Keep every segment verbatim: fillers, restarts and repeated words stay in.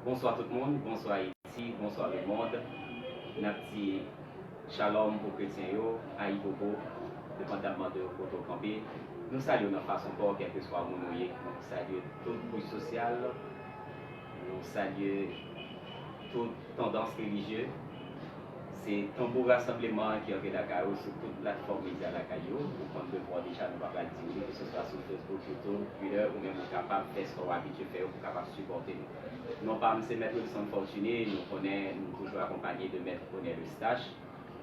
Bonswa tout moun, bonswa Ayiti, bonswa lemonn. N ap di shalom pou kretyen yo, ayibobo, depandamman de kote w kanpe. Nou salye w nan fason pa w, kèlkeswa moun ou ye. Nou salye tout kouch sosyal, nou salye tout tandans relijye. Se Tanbou Rasanbleman ki antre lakay ou sou tout platfòm medya lakay yo. Ou konn de bò deja, nou pa pral di w li, keseswa sou Facebook, YouTube, Twitter, ou menm ou kapab fè sa w abitye fè yo pou kapab sipòte nou. Non pa m se Mèt Wilson Fortuné, nou konnen nou toujou akonpanye de Mèt Onel Eustache.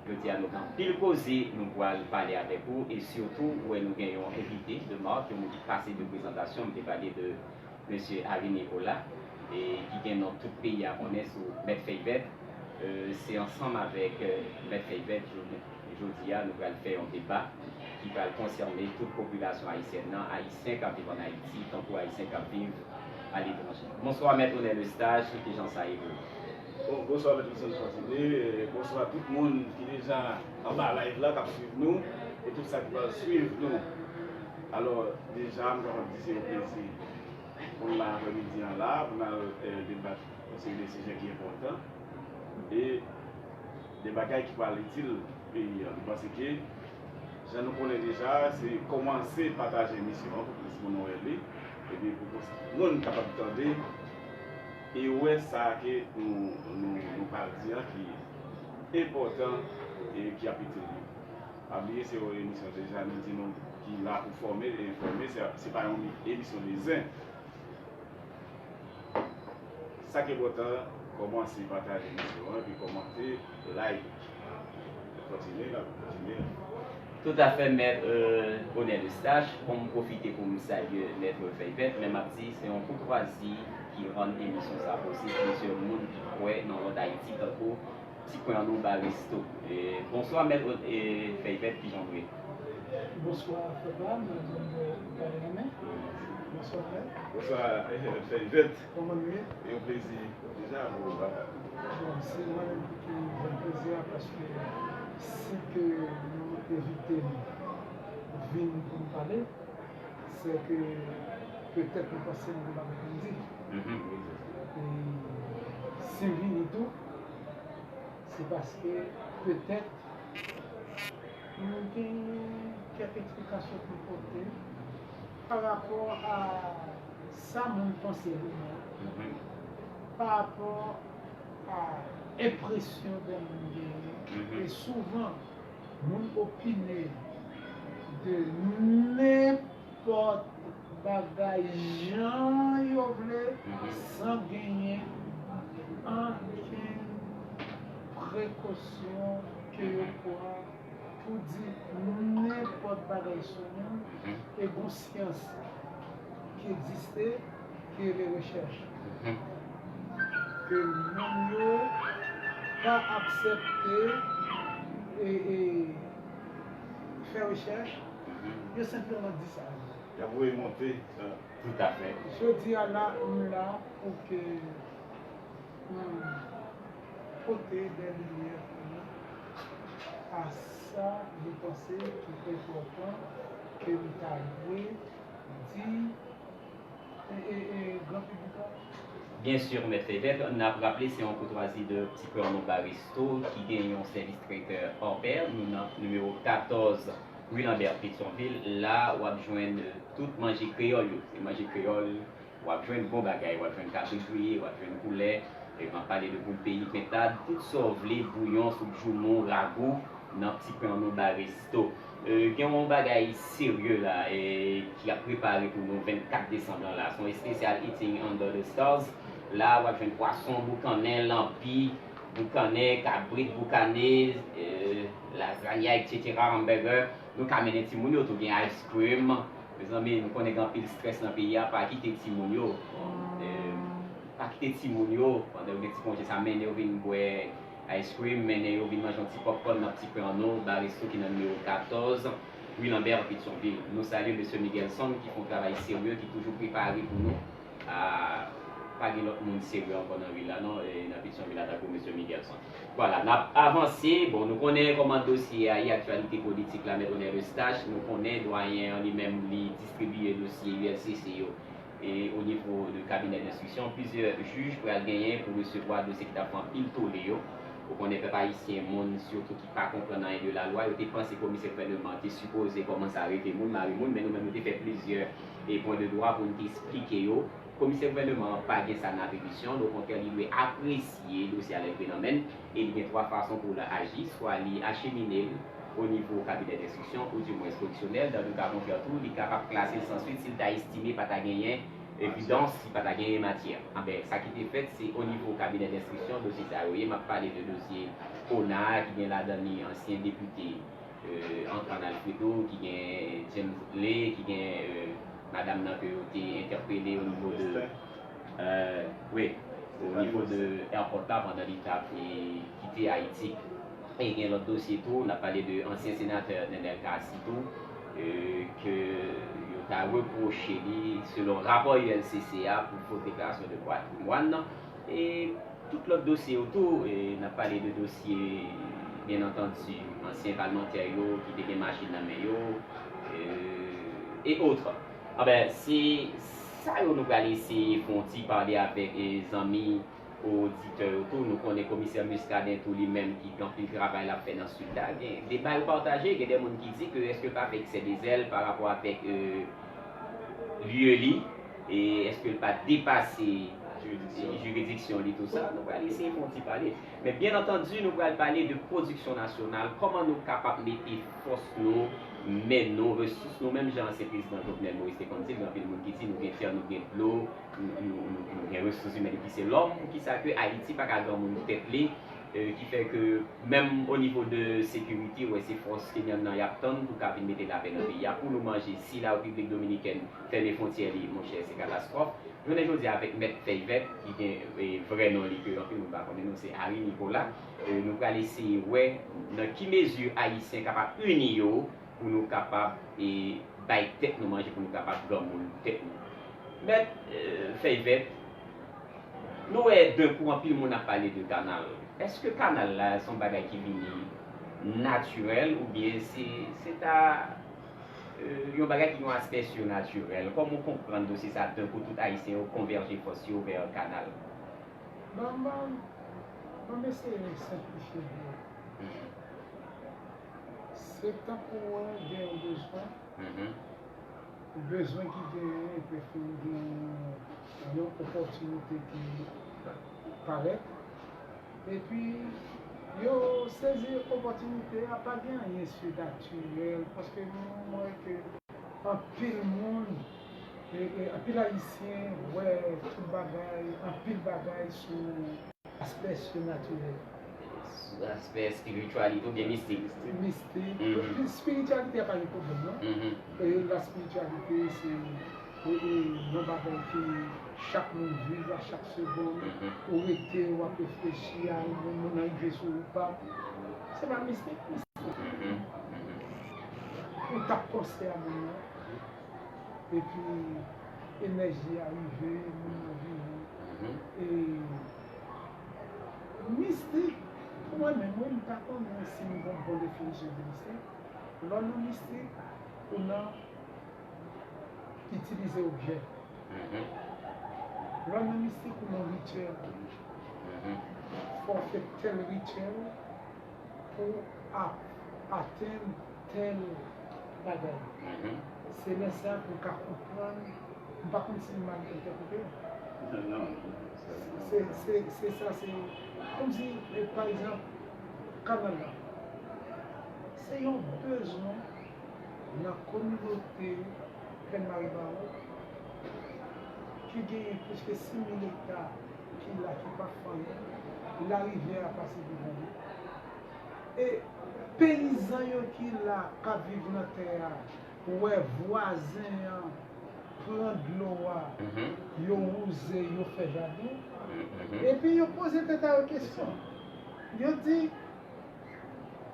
Jodi a nou gen anpil koze nou pral pale avèk ou e sitou ou wè nou gen yon envite de marque, yon moun ki pase de prezantasyon, m te pale de mesye Harry Nicolas, e ki gen non tout peyi a konnen sou Mèt Fèy Vèt. E, se ansanm avèk, e, Mèt Fèy Vèt, jodi, jodi a, nou pral fè yon deba ki pral konsène tout popilasyon ayisyèn nan, Ayisyen k ap viv ann Ayiti, tankou Ayisyen k ap viv aletranje. Bonswa, Mèt Onel Eustache, kijan sa ye pou ou? Bon, bonswa, Mèt Wilson Fortuné, e, bonswa tout moun ki deja anba live la, k ap swiv nou, e tout sa ki pral swiv nou. Alò, deja, m kapab di se yon plezi pou n la aprèmidi an la, pou n al, e, debat yon seri de sijè ki enpòtan e de bagay ki pral itil peyi a. M panse ke, jan nou konnen deja, se kòmanse pataje emisyon an pou plis moun wè li, epi pou plis moun kapab tande e wè sa ke nou, nou, nou pral di an ki enpòtan e ki ap itil nou. Pa bliye, se yon emisyon deja, nou di nou, ki la pou fòme e enfòme, se, se pa yon emisyon de zen. Sa ki enpòtan, kòmanse pataje emisyon an, epi kòmante, like. Kontinye, n ap kontinye. Toutafè, Mèt, e, Onel Eustache, bon, m pwofite pou m salye Mèt Fèy Vèt, men m ap di, se yon koutwazi ki rann emisyon sa posib, mesye moun ki kwè nan lòt Ayiti, tankou Ti kwen an nou ba resto. E, bonswa, Mèt, e, Fèy Vèt, kijan w ye? Bonswa, frè pa m, mwen di w mwen renmen. Bonswa, frè. Bonswa, e, Fèy Vèt. Kòman nou ye? Yon plezi. Deja, bon, ba. Bon, se mwen menm ki jwenn plezi a, paske si ke nou envite m vin pou n pale, se ke petèt nou panse nou gen bagay pou n di. Mhm. E si m vini tou, se paske petèt nou gen kèk eksplikasyon pou n pote pa rapò a sa moun panse de nou, mhm, pa rapò a enpresyon de moun genyen. Mhm. E souvan, moun opine de nenpòt bagay jan yo vle, mhm, san genyen ankenn prekosyon ke yo pran pou di nenpòt bagay sou moun, mhm, e gon syans ki egziste, ki rele rechèch. Mhm. Ke moun yo pa aksepte e, e fè rechèch, mhm, yo senpleman di sa. Y ap voye monte, sa. Toutafè. Jodi a la, m la pou ke m pote de limyè pou nou a sa nou panse ki enpòtan ke nou ta dwe di e, e, e, gran piblik la. Byen si, Mèt Fèy Vèt, n ap raple se yon koutwazi de Ti Kwen an nou ba resto ki gen yon sèvis trèytè hors pair. Nou nan nimewo katòz Rue Lambert Petyonvil. La, w ap jwenn tout manje kreyòl yo. Se manje kreyòl, w ap jwenn bon bagay, w ap jwenn kabrit griye, w ap jwenn poulè, e m ap pale de poul peyi, pentad, tout sa w vle, bouyon, soup joumou, ragou, nan Ti Kwen an nou ba resto. E, gen yon bagay serye la, e, ki ap prepare pou nou vennkat desanm nan la. Se yon espesyal Eating Under the Stars. La, w ap jwenn pwason, boukannen, lanpi, boukannen, kabrit, boukannen, e, lazanya, etsetera, hamburger. Nou ka mennen timoun yo tou, gen ice cream. Mezanmi, nou konnen gen anpil strès nan peyi a, pa kite timoun yo. E, pa kite timoun yo, pandan yo gen ti konje sa, mennen yo vin bwè ice cream, mennen yo vin manje yon ti popcorn nan Ti Kwen an nou ba resto ki nan nimewo katòz, Rue Lambert, Petyonvil. Nou salye mesye Miguelson ki fè yon travay serye, ki toujou prepare pou nou. A, pa gen lòt moun serye ankò nan vil la non, e, nan Petyonvil la tankou mesye Miguelson. Vwala, n ap avanse. Bon, nou konnen kòman dosye a ye, aktyalite politik la, Mèt Onel Eustache. Nou konnen dwayen an li menm li distribiye dosye U L C C yo E o nivo de kabinè denstriksyon, plizyè jij pral genyen pou resevwa dosye ki t ap fè anpil tole yo. Ou konnen pèp ayisyen, moun sitou ki pa konprann anyen de lalwa, yo te panse komisè gouvènman an te sipoze kòmanse arete moun, mare moun, men nou menm nou te fè plizyè e pwen de dwa pou n te esplike yo. Komisè gouvènman an pa gen sa nan atribisyon l, okontrè, li dwe apresye dosye a lè l rive nan men l, e li gen twa fason pou l aji, swa li achemine l o nivo kabinè denstriksyon, oudimwens korèksyonèl, dan le ka kontrè tou, li kapab klase l sanswit si l ta estime pa ta genyen evidans, si pa ta genyen matyè. Anben, sa ki te fèt, se o nivo kabinè denstriksyon, dosye sa yo ye. M ap pale de dosye ona a, ki gen ladan li ansyen depite euh, Antoine Alfredo, ki gen James Lay, ki gen euh, madanm nan ke yo te entèpele o nivo de euh, wi, o nivo de airport la pandan li t ap e, kite Ayiti. E gen lòt dosye tou, n ap pale de ansyen senatè Nenel Cassy tou, euh, ke yo ta repwoche li, selon rapò U L C C a, pou fo deklarasyon de patrimwàn. E tout lòt dosye yo tou, e n ap pale de dosye, byen antandi, ansyen palmantè yo ki te gen machin nan men yo, e, e otre. Anben, se sa yo nou pral eseye fè yon ti pale avèk e, zanmi oditè yo tou. Nou konnen komisè Muscadin tou li menm ki gen anpil travay l ap fè nan Sid la. Gen deba yo pataje, gen de moun ki di ke èske l pa fè eksè de zèl pa rapò avèk e, lye li, e èske l pa depase jiridiksyon li, tou sa, nou pral eseye fè yon ti pale. Men byen antandi, nou pral pale de pwodiksyon nasyonal, kòman nou kapab mete fòs nou, men nou, resous nou, menm jan ansyen prezidan Jovenel Moïse te konn di l, gen anpil moun ki di nou gen tè, nou gen dlo, nou, nou, nou, nou gen resous imèn, epi se lòm, poukisa ke Ayiti pa ka granmoun tèt li, e, ki fè ke menm o nivo de sekirite, w wè se fòs kenyan nan y ap tann pou ka vin mete lapè nan peyi a, pou nou manje, si la Repiblik Dominikèn fèmen fwontyè li, monchè, se katastwòf. Jounen jodi a, avèk Mèt Fèy Vèt, ki gen e, vrè non li ke anpil moun pa konnen, non, se Harry Nicolas, e, nou pral eseye wè nan ki mezi Ayisyen kapab ini yo pou nou kapab e, bay tèt nou manje, pou nou kapab granmoun tèt nou. Mèt e, Fèy Vèt, nou wè, de kou, anpil moun ap pale de kanal. Èske kanal la se yon bagay ki vini natirèl oubyen se, se ta, e, yon bagay ki gen yon aspè sinatirèl? Kòman w konprann dosye sa, de kou tout Ayisyen yo konvèje fòs yo vè kanal? Ban m, ban m, ban m eseye senplifye l pou ou. Se tankou w wè gen yon bezwen, yon bezwen ki genyen, epi fin gen yon opòtinite ki parèt, epi yo sezi opòtinite a, pa gen anyen sinatirèl, paske nou, mwen wè ke anpil moun, e, e, anpil Ayisyen wè tout bagay, anpil bagay sou aspè sinatirèl. Aspè espirityalite oubyen mistik. Mistik. Mhm. Espirityalite a pa gen pwoblèm, non? Mhm. E la espirityalite, se e, e, yon bagay ke chak moun viv a chak segonn, mhm, ou rete, w ap reflechi a, yon moun nan rive sou ou, pap. Se pa mistik, mistik. Mhm, mhm. Ou t ap panse a moun nan, epi enèji a rive, moun nan vini. Mhm. E mistik, pou mwen menm, wi, m pa konnen si m gon bon definisyon de mistik. Lè w nan mistik, ou nan itilize objè. Mhm. Lè w nan mistik, ou nan rityèl. Mhm. Fò w fè tèl rityèl pou ap-, atenn tèl bagay. Mhm. Se lè sa pou w ka konprann. M pa konn si m mal entèprete. Non, non. Se, se, se sa, se kòmsi, e, pa egzanp, kanal la. Se yon bezwen nan kominote Pèn Mare Bawo ki genyen plis ke sis mil ekta ki la, ki pa fè anyen. Larivyè a pase devan li. E peyizan yo ki la, k ap viv nan tè a, wè vwazen an pran dlo a, mhm, yo wouze, yo fè jaden. Mhm. Epi yo poze tèt a yo kesyon. Yo di,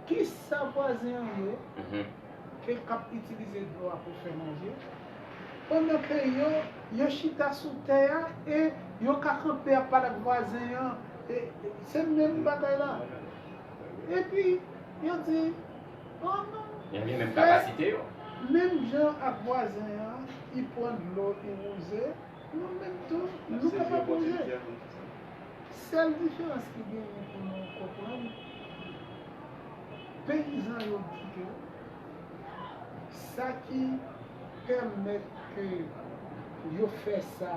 kisa vwazen an ye, mhm, ke k ap itilize dlo a pou fè manje? Pandan ke yo, yo chita sou tè a e yo ka kanpe ap pale ak vwazen an, e, e se menm bagay la. Epi, yo di, oh non, yo gen menm kapasite yo. Menm jan ak vwazen an, li pran dlo, li wouze, Nou menm tou, nou kapab manje. Sèl diferans ki genyen pou nou konprann, peyizan yo di ke sa ki pèmèt ke yo fè sa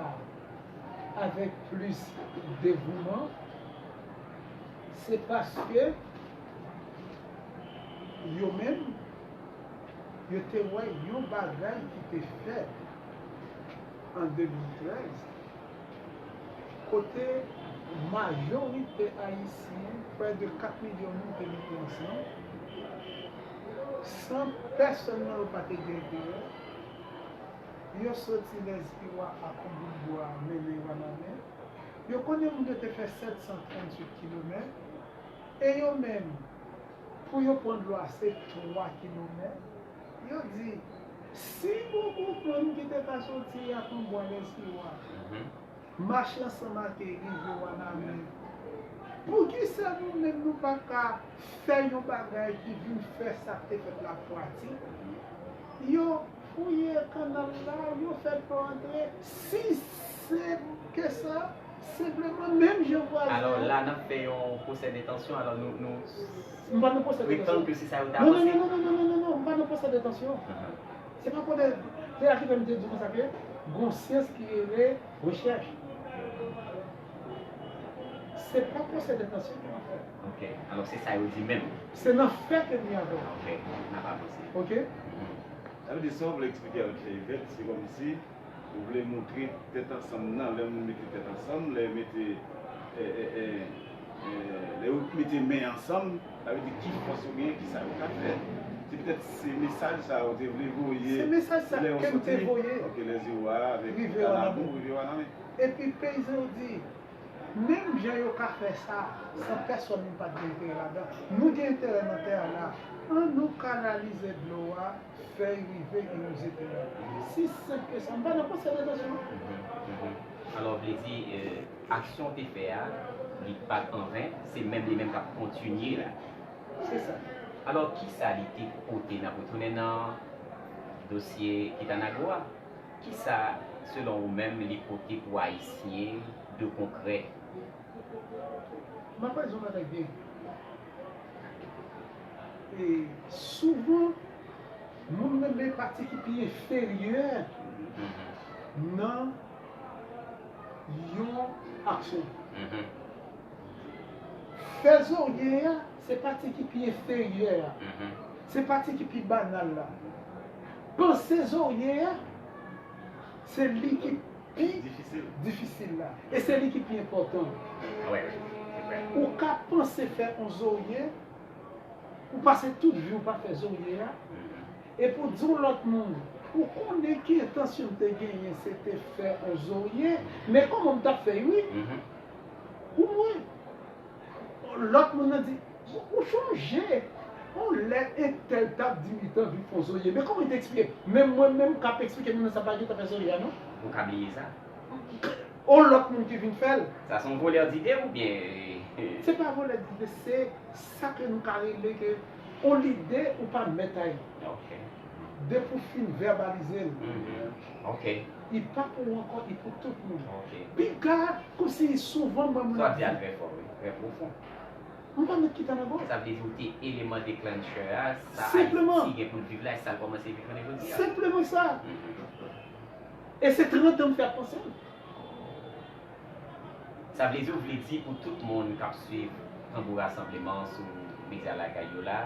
avèk plis devouman, se paske yo menm, yo te wè yon bagay ki te fèt an de mil trèz, kote majorite ayisyen, prè de kat milyon moun te mete ansanm, san pèsonn nan yo pa te gen enterè. Yo soti Lèziwa ak yon bout bwa mennen Wanament. Yo konnen moun yo te fè sèt san tranntuit kilomèt, e yo menm, pou yo pran dlo a, se twa kilomèt. Yo di, si gon gwoup moun ki te ka soti ak yon bwa Lèziwa, mache ansanm ak li rive Wanament, poukisa nou menm nou pa ka fè yon bagay ki vin fè sa k te fèt la pratik? Yo fouye kanal la, yo fè dlo antre. Si senp ke sa, senpleman, menm jan vwazen. Alò la, n ap fè yon pwosè dentansyon. Alò, nou, nou M pa nan pwosè dentansyon. Pretann ke se sa yo ta panse. Non, non, non, non, non, non, non, non, m pa nan pwosè dentansyon. Se pa pwosè, se sa ki fè m te di konsa ke gon syans ki rele rechèch. Se pa pwosè dentansyon ke m ap fè. Ok. Alò, se sa yo di menm. Se nan fè ke m ye avè w. Ok. N ap avanse. Ok? Sa vle di, sa w vle eksplike avèk fè evèt, se kòmsi ou vle montre tèt ansanm nan, lè moun mete tèt ansanm, lè mete, eh, eh, eh, eh, lè yo mete men ansanm, sa vle di ki fòs yo genyen, ki sa yo ka fè. Se petèt se mesaj sa yo te vle voye. Se mesaj sa ke m te voye. Ok, Lèziwa avèk Kanabou, rive Wanament. Epi peyizan yo di, menm jan yo ka fè sa, san pèsonn pa t gen enterè ladan, nou gen enterè nan tè a la. An nou kanalize dlo a, fè l rive e nou jete l. Si senp ke sa, m pa nan pwosè dentansyon. Alò, vle di, eh, aksyon w te fè a, li pa t anven, se menm li menm k ap kontinye la. Se sa. Alò, kisa li te pote, n ap retounen nan dosye Kitanago a? Kisa, selon ou menm, li pote pou Ayisyen de konkrè? M ap di yon bagay byen. E souvan, moun renmen pati ki pi enferyè nan yon aksyon. Fè zorye a, se pati ki pi enferyè a. Se pati ki pi banal la. Panse zorye a, se li ki pi difisil la. E se li ki pi enpòtan. Ou ka panse fè yon zorye, ou pase tout vi w pa fè zorye a, epi w di yon lòt moun, ou konnen ki entansyon m te genyen, se te fè yon zorye, men kòman m t ap fè l, wi. Ou wè, lòt moun nan di, ou chonje, yon lè entèl t ap di m li t anvi fè yon zorye, men kòman li te eksplike? Men mwen menm k ap eksplike moun nan sa pa gentan fè zorye a, non? Ou ka bliye sa? Yon lòt moun ki vin fè l. Sa se yon volè dide oubyen? Se pa volè dide, se sa ke nou ka rele ke yon lide ou pa mèt a li. Ok. Depi w fin vèbalize l, li pa pou ou ankò, li pou tout moun. Ok. Piga, kòmsi souvan mwen, mwen ap di. Sa w ap di a trè fò, wi, trè pwofon. M pa mèt kite ann ankò. Sa vle di ou te eleman declencher a, sa Ayiti gen pou l viv la, e sa l kòmanse viv kounye jodi a. Senpleman sa. E se trant an m fè ap panse l. Sa vle di, ou vle di pou tout moun k ap swiv Tanbou Rasanbleman sou medya Lakay Yo la,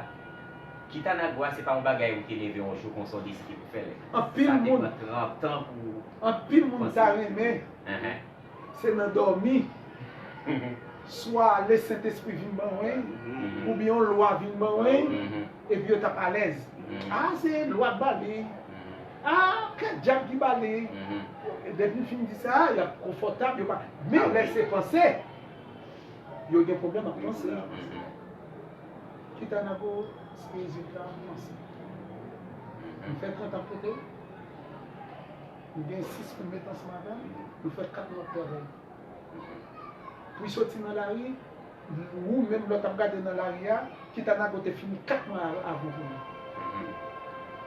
Kitanago a se pa yon bagay ou te leve yon jou konsa w deside pou fè l. Anpil moun, sa te pran trant an pou ou panse. Anpil moun ta renmen se nan dòmi, swa Lesentespri vin ban mwen, oubyen yon lwa vin ban mwen, epi yo t ap alèz. A, se lwa k ba li. A, kèk dyab ki ba li. Depi m fin di sa, y ap konfòtab, yo pa. Men lè se panse, yo gen pwoblèm ak panse. Kitanago, se rezilta panse. M fè trant an kote, m gen sis moun met ansanm avè m, nou fè kat mwa travay. Pou l soti nan lari, ou menm lè w t ap gade nan lari a, Kitanago te fini kat mwa avan pou nou.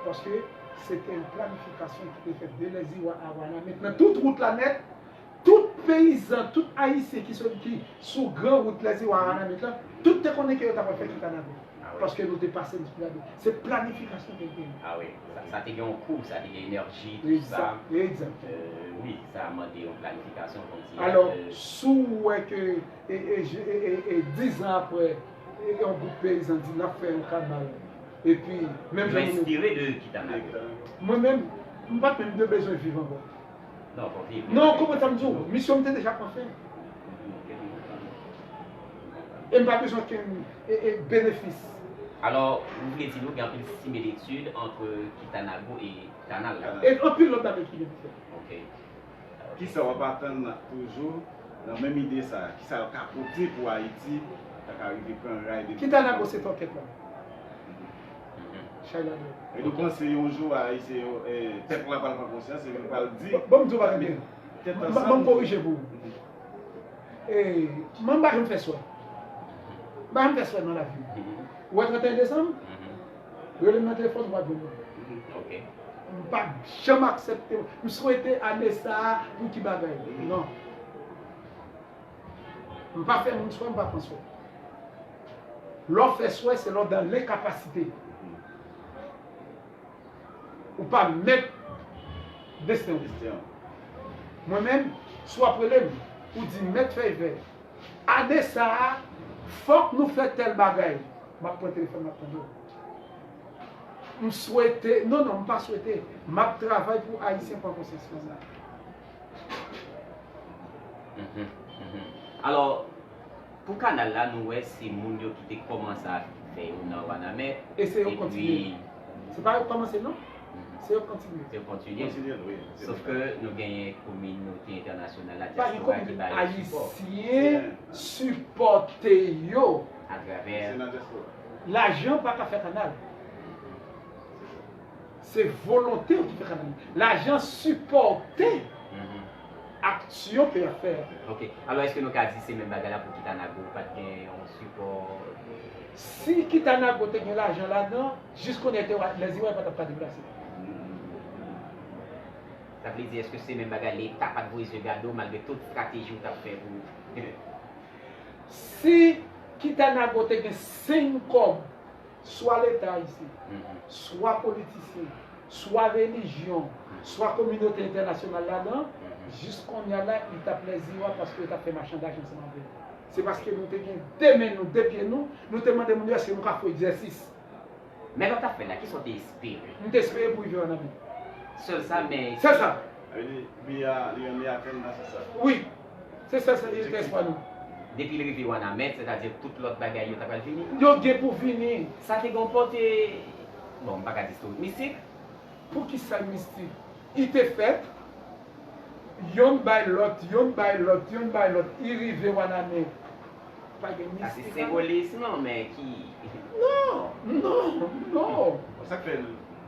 Paske se te yon planifikasyon ki te fèt de Lèziwa a Wanament, nan tout wout la nèt, peyizan, tout Ayisyen ki sot, ki sou gran wout Lèziwa a Wanament lan, tout te konnen ke yo ta pral fè Kitanago. Ah wi. Paske nou te pase, nou te gade. Se planifikasyon ke l te ye. Ah wi. Sa, sa te gen yon kou, sa te gen enèji, tout sa. Egzak, egzakteman. Euh, wi, sa mande yon planifikasyon, kòmsi. Alò, euh, si w wè ke, e, e, e, e, e, dizan apre, e, yon gwoup peyizan di n ap fè yon kanal. Epi, menm jan nou enspire de Kitanago. Mwen menm, m pa t menm de bezwen viv ankò. Non, pa viv. Non, konprann sa m di w. Misyon m te deja pran fen. E m pa bezwen okenn, e, e, benefis. Alò, ou vle di nou gen anpil similitid ant Kitanago e kanal la? E anpil lòt bagay ki gen pou fèt. Ok. Kisa w ap atann toujou nan menm ide sa a? Kisa l ka pote pou Ayiti, ta ka rive pran ray de Kitanago se tòkèt la. Chay la dèyè. E nou panse yon jou Ayisyen yo, eh, pèp la pral pran konsyans e yo pral di, bon, bon, m di w bagay byen. Tèt ansanm. Ban m korije pou ou. E, mwen m pa janm fè swè. M pa janm fè swè nan lavi m. Ou wè trannteyen desanm? Rele m nan telefòn, ou pral jwenn mwen. Ok. M pa janm aksepte. M swete ane sa a pou ki bagay? Non. M pa fè moun swè, m pa pran swè. Lè w fè swè, se lè w dan lenkapasite. Ou pa mèt desten w. Desten w. Mwen menm, si w ap rele m, ou di, "Mèt Fèy Vè, ane sa a, fòk nou fè tèl bagay." M ap pran telefòn, m ap tande w. M swete, non, non, m pa swete. M ap travay pou Ayisyen pran konsyans konsa. Mhm, mhm. Alò, pou kanal la, nou wè se moun yo ki te kòmanse a fè yo nan Wanament. E se yo k kontinye. Se pa yo k kòmanse, non? Mhm. Se yo k kontinye. Se yo k kontinye. Kontinye, wi. Sof ke nou genyen kominote entènasyonal la, dyaspora ki ba yo sipò. Ayisyen sipòte yo. Atravè. Lajan pa ka fè kanal. Se volonte yo ki fè kanal. Lajan sipòte aksyon ke y ap fè a. Ok. Alò, èske nou ka di se menm bagay la pou Kitanago, pa t gen yon sipò? Si Kitanago te gen lajan ladan, jis kounye a te wa-, Lèziwa pa t ap ka deplase. Sa vle di, èske se menm bagay, Leta pa t voye zye gade w malgre tout estrateji w t ap fè pou Si Kitanago te gen senk kòb, swa Leta ayisyen, swa politisyen, swa relijyon, swa kominote entènasyonal ladan, jis kounye a la, li t ap Lèziwa paske yo t ap fè machandaj ansanm avè l. Se paske nou te gen de men nou, de pye nou, nou te mande moun yo èske nou ka fè egzèsis. Men lè w t ap fè l la, kisa w te espere? M te espere pou rive Wanament. Sèl sa, men. Sèl sa. Sa vle di, li a, li annik atann nan sans sa. Wi. Se sèl sa ki te espwa nou. Depi l rive Wanament, sètadi tout lòt bagay yo ta pral vini? Yo gen pou vini. Sa te gen yon pòte, bon, m pa ka di istorik, mistik. Poukisa mistik? Li te fèt, yonn bay lòt, yonn bay lòt, yonn bay lòt, li rive Wanament. Pa gen mistik. Sa se senbolis, non, men ki. Non, non, non. Bon, sa k fè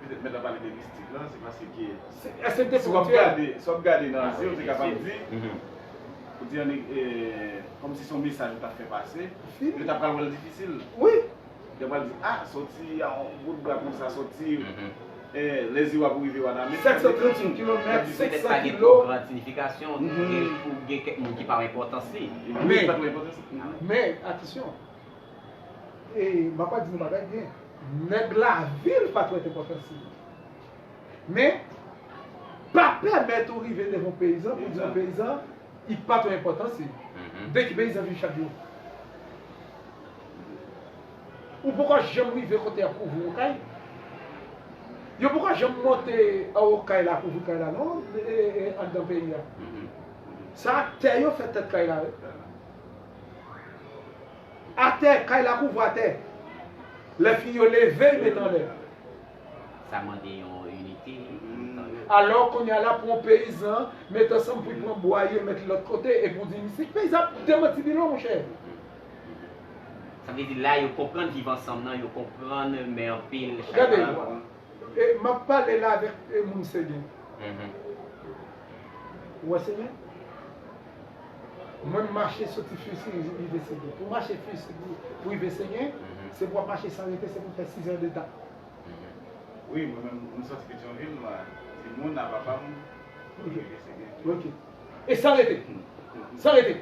petèt mèt la pale de mistik la, se paske si w ap gade, si w ap gade nan zye w, te kapab di, pou di annik, eh, kòmsi se yon mesaj ou t ap fè pase, yo ta pral wè l difisil. Wi. Yo pral di, ah, sòti a yon bout bra konsa, sòti, eh, Lèziwa pou rive Wanament. Sèt san trant kilomèt, senk san kilo. Petèt pa gen twò gran siyifikasyon, gen, pou gen kèk moun ki pa wè enpòtans li. Wi, ki pa t wè enpòtans li. Men, atansyon. E, m ap di nou bagay byen. Nèg lavil pa t wè enpòtans li. Men, pa pèmèt ou rive devan yon peyizan pou di yon peyizan, li pa t wè enpòtans li. De ki peyizan viv chak jou. Ou poko janm rive kote y ap kouvri yon kay. Yo poko janm monte anwo kay la, kouvri kay la, non, e, e, anndan peyi a. Sa tè yo fè tèt kay la, wi. Atè, kay la kouvri atè. Lè fini yo leve, yo mete anlè. Sa mande yon inite. Alò, kounye a la, pou yon peyizan, met ansanm pou l pran bwa, yo met lòt kote, epi w di, misye, peyizan ap demanti bilo, monchè. Sa vle di, la, yo konprann viv ansanm nan, yo konprann, men anpil, chak. Gade, e, m ap pale la avèk, e, moun Senyen. Ou wè Senyen? Mwen, m mache soti Fisi rive Senyen. Pou mache Fisi pou, pou rive Senyen, se pou w ap mache san rete, se pou w fè sizè de tan. Wi, mwen menm, mwen soti Petyonvil, mwen, timoun a papa m, pou rive Senyen. Ok. E san rete. San rete.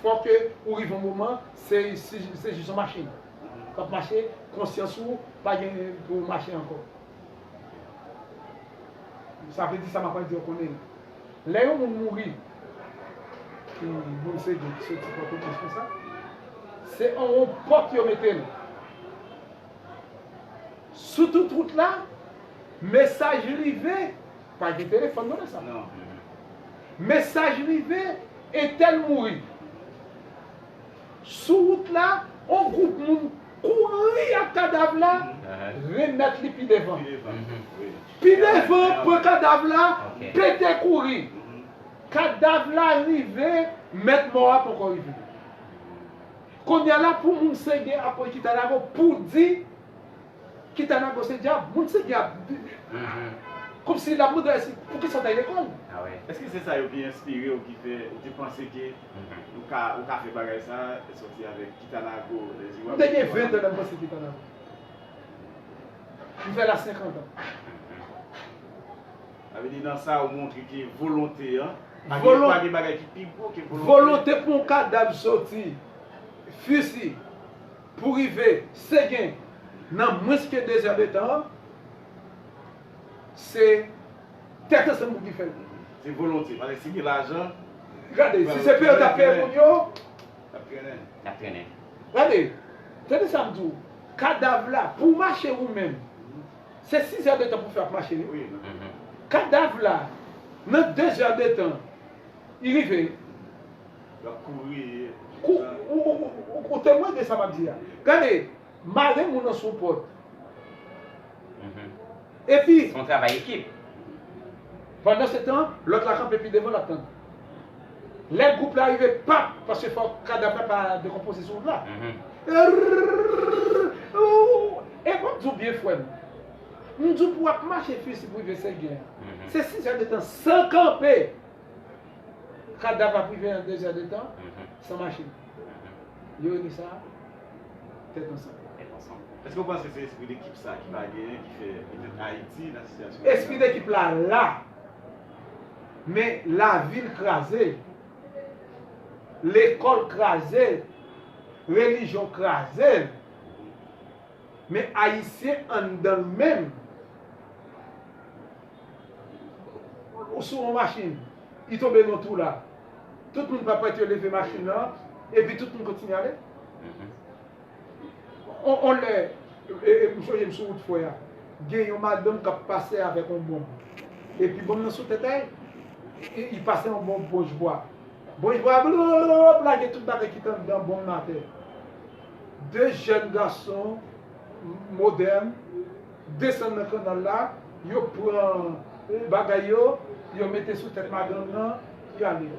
Fòk ou rive yon moman, se, se, se jis yon machin k ap mache, konsyans ou pa gen pou mache ankò. Sa vle di sa m ap pral di yo konnen l. Lè yon moun mouri, ki moun sege, ki soti Pòtoprens konsa, se an yon pòt yo mete l. Sou tout wout la, mesaj rive, pa gen telefòn nan lè sa. Mesaj rive, entèl mouri. Sou wout la, yon gwoup moun kouri ak kadav la, remèt li pi devan. Pi devan, pran kadav la, pete kouri. Kadav la rive, mèt mò a poko rive. Kounye a la, pou moun sege apre Kitanago, pou di Kitanago se dyab, moun se dyab. Kòmsi l ap mande si, poukisa w t al lekòl? Èske se sa yo ki enspire w ki fè ou te panse ke ou ka, ou ka fè bagay sa, sòti avèk Kitanago, Lèziwa? M te gen ven tan lè m panse Kitanago. M fè la senkant an. Sa vle di nan sa ou montre ke volonte an, pa gen, pa gen bagay ki pi gwo ke volonte. Volonte pou yon kadav soti, fisi, pou rive Segen nan mwens ke de zè de tan, se tèt ansanm pou ki fè l. Se volonte, paske si gen lajan. Gade, si se peye yo t ap peye moun yo. L ap trennen. L ap trennen. Gade, tande sa m di w, kadav la, pou w mache ou menm, se sis zè de tan pou fè ap mache wi. Kadav la, nan de zè de tan, li rive. L ap kouri. Ou temwen de sa m ap di a. Gade, mare moun nan sou pòt. Epi. Se yon travay ekip. Pandan se tan, lòt la kanpe pi devan, l ap tann. Lè gwoup la rive, pap, paske fòk kadav la pa dekonpoze sou wout la. E m ap di w byen, frè m. M di w pou w ap mache fisi pou rive Segen an. Se sis zè de tan san kanpe. Kadav ap rive nan de zè de tan, san machin. Yo rele sa tèt ansanm. Tèt ansanm. Èske w panse se espri dekip sa ki pa genyen ki fè petèt Ayiti nan sitiyasyon? Espri dekip la la, men lavil kraze, lekòl kraze, relijyon kraze, men Ayisyen anndan l menm, ou sou yon machin, li tonbe nan twou la. Tout moun pa prèt yo leve machin nan, epi tout moun kontinye ale. On, on lè, e, e, m sonje m sou wout fwè a. Gen yon madanm k ap pase avèk yon bonm. Epi bonm nan sou tèt a l, li, li pase yon bonm bwonch bwa. Bwonch bwa a, blop, lage tout bagay ki t anndan bonm nan atè. De jèn gason modèn desann nan kannal la, yo pran bagay yo, yo mete sou tèt madanm nan, y ale.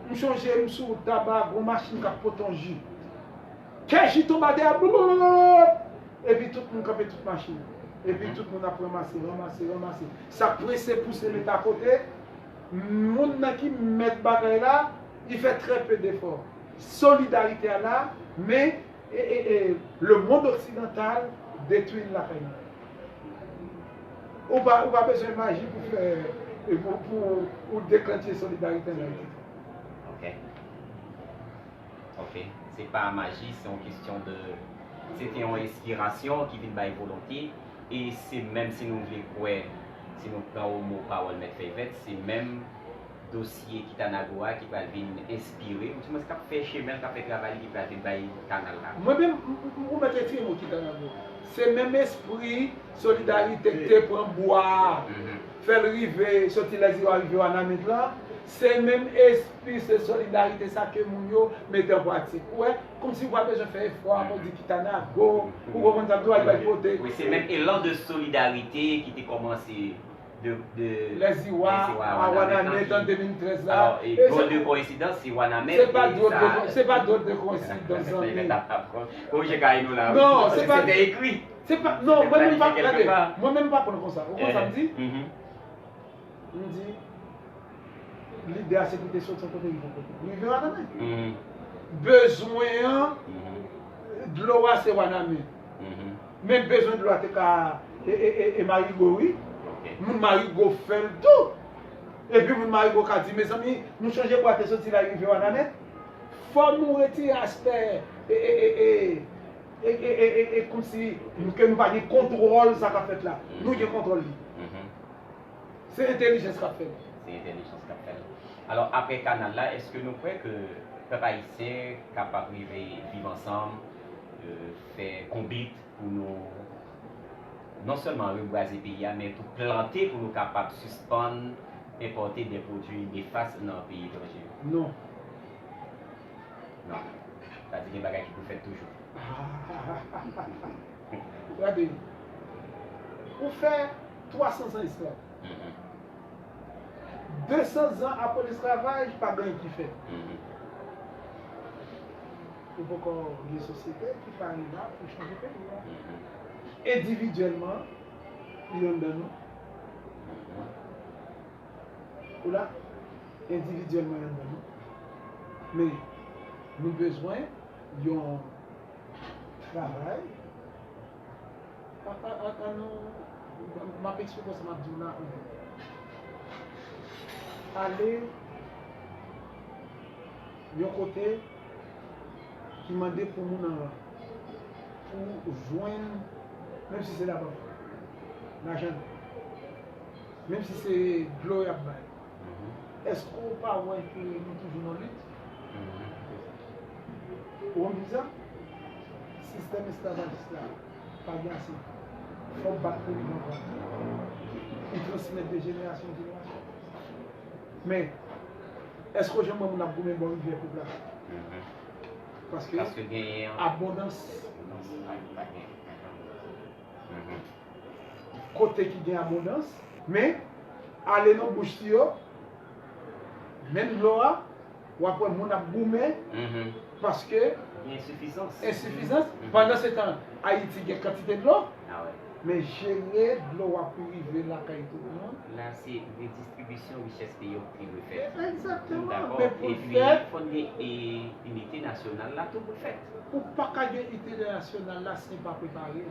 M chonje m sou wout Taba, gon machin k ap pote yon ji. Kè ji tonbe atè a, blop! Epi tout moun kanpe tout machin. Epi tout moun ap ranmase, ranmase, ranmase. Sa prese pouse met akote. Moun nan ki mèt bagay la, li fè trè pe defò. Solidarite a la, men e, e, e, lemonn oksidantal detwi l lakay nou. Ou pa, ou pa bezwen maji pou fè, pou, pou ou deklanche solidarite an Ayiti. Ok. Ok. Se pa maji, se yon kesyon de. Se te yon enspirasyon ki vin bay volonte. E se menm si nou vle kwè, si nou pran o mo pawòl Mèt Fèy Vèt, se menm dosye Kitanago a ki pral vin enspire, oudimwens k ap fè chemen l, k ap fè travay li, ki pral vin bay kanal la. Mwen menm, m, m, m, ou mèt retire mo Kitanago. Se menm espri solidarite k te pran bwa a, fè l rive, soti Lèziwa rive Wanament lan, se menm espri, se solidarite sa ke moun yo mete an pratik. Ou wè, kòmsi ou pa bezwen fè efò a pou di Kitanago, ou konprann sa m di w, al bay pote. Wi, se menm elan de solidarite ki te kòmanse de, de Lèziwa, a Wanament an de mil trèz la. Alò, e drôle de coïncidence, se Wanament. Se pa drôle de, se pa drôle de coïncidence, zanmi. Ou je kay nou la. Non, se pa. Se te ekri. Se pa, non, mwen menm pa, gade, mwen menm pa pran konsa. Ou konn sa m di? M di, lide a se pou te soti yon kote rive yon kote. Rive Wanament. Bezwen an, dlo a se Wanament. Men bezwen dlo a te ka e, e, e, e Marigo wi. Moun Marigo fè l tou. Epi moun Marigo ka di, mezanmi, nou chanje bwa te soti la rive Wanament. Fò nou retire aspè e, e, e, e, e, e, e, e, e, kòmsi nou, ke nou pa gen kontwòl sa k ap fèt la. Nou gen kontwòl li. Se entèlijans k ap fè l. Se entèlijans k ap fè l. Alò, apre kanal la, èske nou kwè ke pèp ayisyen kapab rive viv ansanm, euh, fè konbit pou nou non sèlman rebwaze peyi a, men tou plante pou nou kapab sispann enpòte de pwodui nefas nan peyi etranje yo? Non. Non. Sa di gen bagay ki pou fèt toujou. Gade, ou fè twa san zan esklav. De san zan apre lesklavaj, pa gen anyen ki fèt. Ou poko gen sosyete ki pare la pou chanje peyi a. Endividyèlman, li anndan nou. Ou la, endividyèlman, li anndan nou. Men, nou bezwen yon travay. A, a, a, a, nou, m ap eksplike sa m ap di w la. Ale yon kote ki mande pou moun an, pou jwenn, menm si se labank, lajan, menm si se dlo y ap bay. Èske w pa wè ke nou toujou nan lit? Ou konprann sa? Sistèm esklavajis la pa gen ase. Fò w bat pou li nan vant. Li transmèt de jenerasyon an jenerasyon. Men, èske w janm wè moun ap goumen bò rivyè pou plat? Paske abondans. Kote ki gen abondans, men ale nan bouch yo, menm dlo a, w ap wè moun ap goumen, paske gen ensifizans. Ensifizans. Pandan se tan, Ayiti gen kantite dlo, men jere dlo a pou rive lakay tout moun. La, se redistribisyon richès peyi a ki dwe fèt. Egzakteman. Dakò. Men pou l fèt, epi fò n gen, e, inite nasyonal la tou pou l fèt. Ou pa ka gen inite nasyonal la san w pa prepare.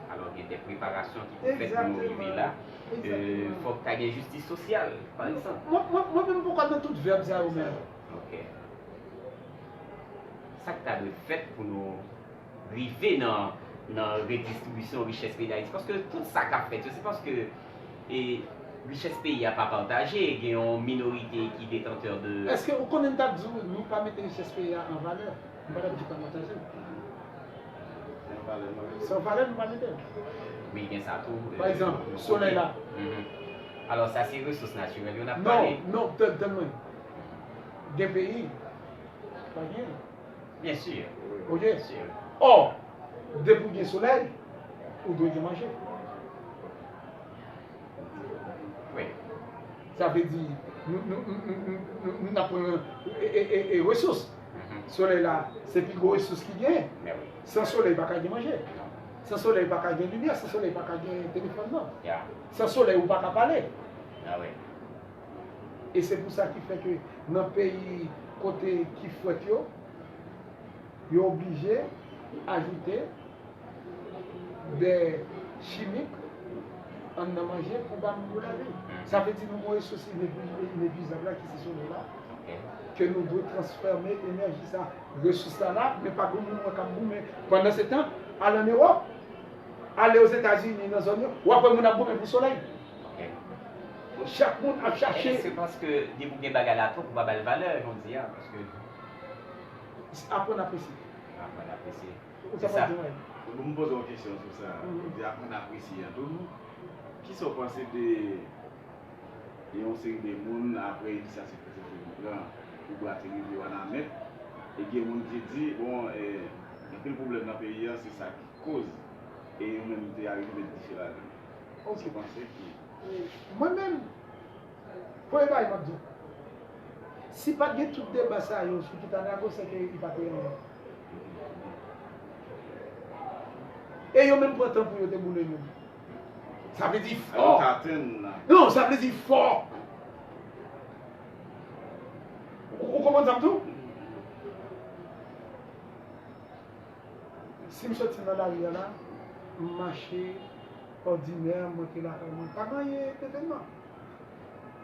Alò, gen de preparasyon ki pou fèt pou nou rive la. Egzakteman. Euh, fòk ta gen jistis sosyal, pa egzanp. Mwen, mwen, mwen menm, poukwa nan tout vèb sa yo menm? Ok. Sa k ta dwe fèt pou nou rive nan, nan redistribisyon richès peyi Dayiti? Paske tout sa k ap fèt yo, se paske, e, richès peyi a pa pataje, gen yon minorite ki detantè de. Èske ou konnen m t ap di w, nou pa mete richès peyi a an valè? M pa t ap di pa pataje l. Se yon valè nou pa mete l. Wi, gen sa tou. Pa egzanp, solèy la. Alò, sa se resous natirèl yo n ap pale. Non, non, tann, tann mwen. Gen peyi, pa gen. Byen si. Ok? Byen si. Ò, depi w gen solèy, ou dwe gen manje. Wi. Sa vle di, nou, nou, nou, nou, nou, nou, nou n ap pran e, e, e, e resous. Solèy la, se pi gwo resous ki genyen. Men wi. San solèy, pa ka gen manje. Non. San solèy, pa ka gen limyè. San solèy, pa ka gen telefòn, non. Ya. San solèy, ou pa ka pale. A wi. E se pou sa ki fè ke nan peyi kote ki frèt yo, yo oblije ajoute de chimik anndan manje pou ba moun yo lavi. Sa vle di nou gon resous inepi-, inepwizab la ki se solèy la. Ok. Ke nou dwe transfòme enèji sa, resous sa la, men pa gen moun wè k ap goumen. Pandan se tan, al ann Ewòp, ale Ozetazini, nan zòn yo, w ap wè moun ap goumen pou solèy. Ok. Chak moun ap chache. Se paske depi w gen bagay la twòp, ou pa ba l valè, jan w di a, paske. Aprann apresye. Aprann apresye. Ou kapab di mwen. Bon, m poze yon kesyon sou sa. Ou di aprann apresye an tou. Kisa w panse de, de yon seri de moun, apre inisyativ Prezidan Trump pran pou bwa te rive Wanament, e gen moun ki di, bon, e, anpil pwoblèm nan peyi a, se sa ki koz, e yo menm te arive met dife ladan l. Kisa w panse ki. Mwen menm, premye bagay m ap di w, si pa t gen tout deba sa yo sou Kitanago, se ke li pa te anyen. E yo menm pran tan pou yo te boule nou. Sa vle di fò. Non, sa vle di fò. Ou, ou konprann sa m di w? Si m soti nan lari a la, m mache Òdinè, m rantre lakay mwen, pa gen anyen evènman.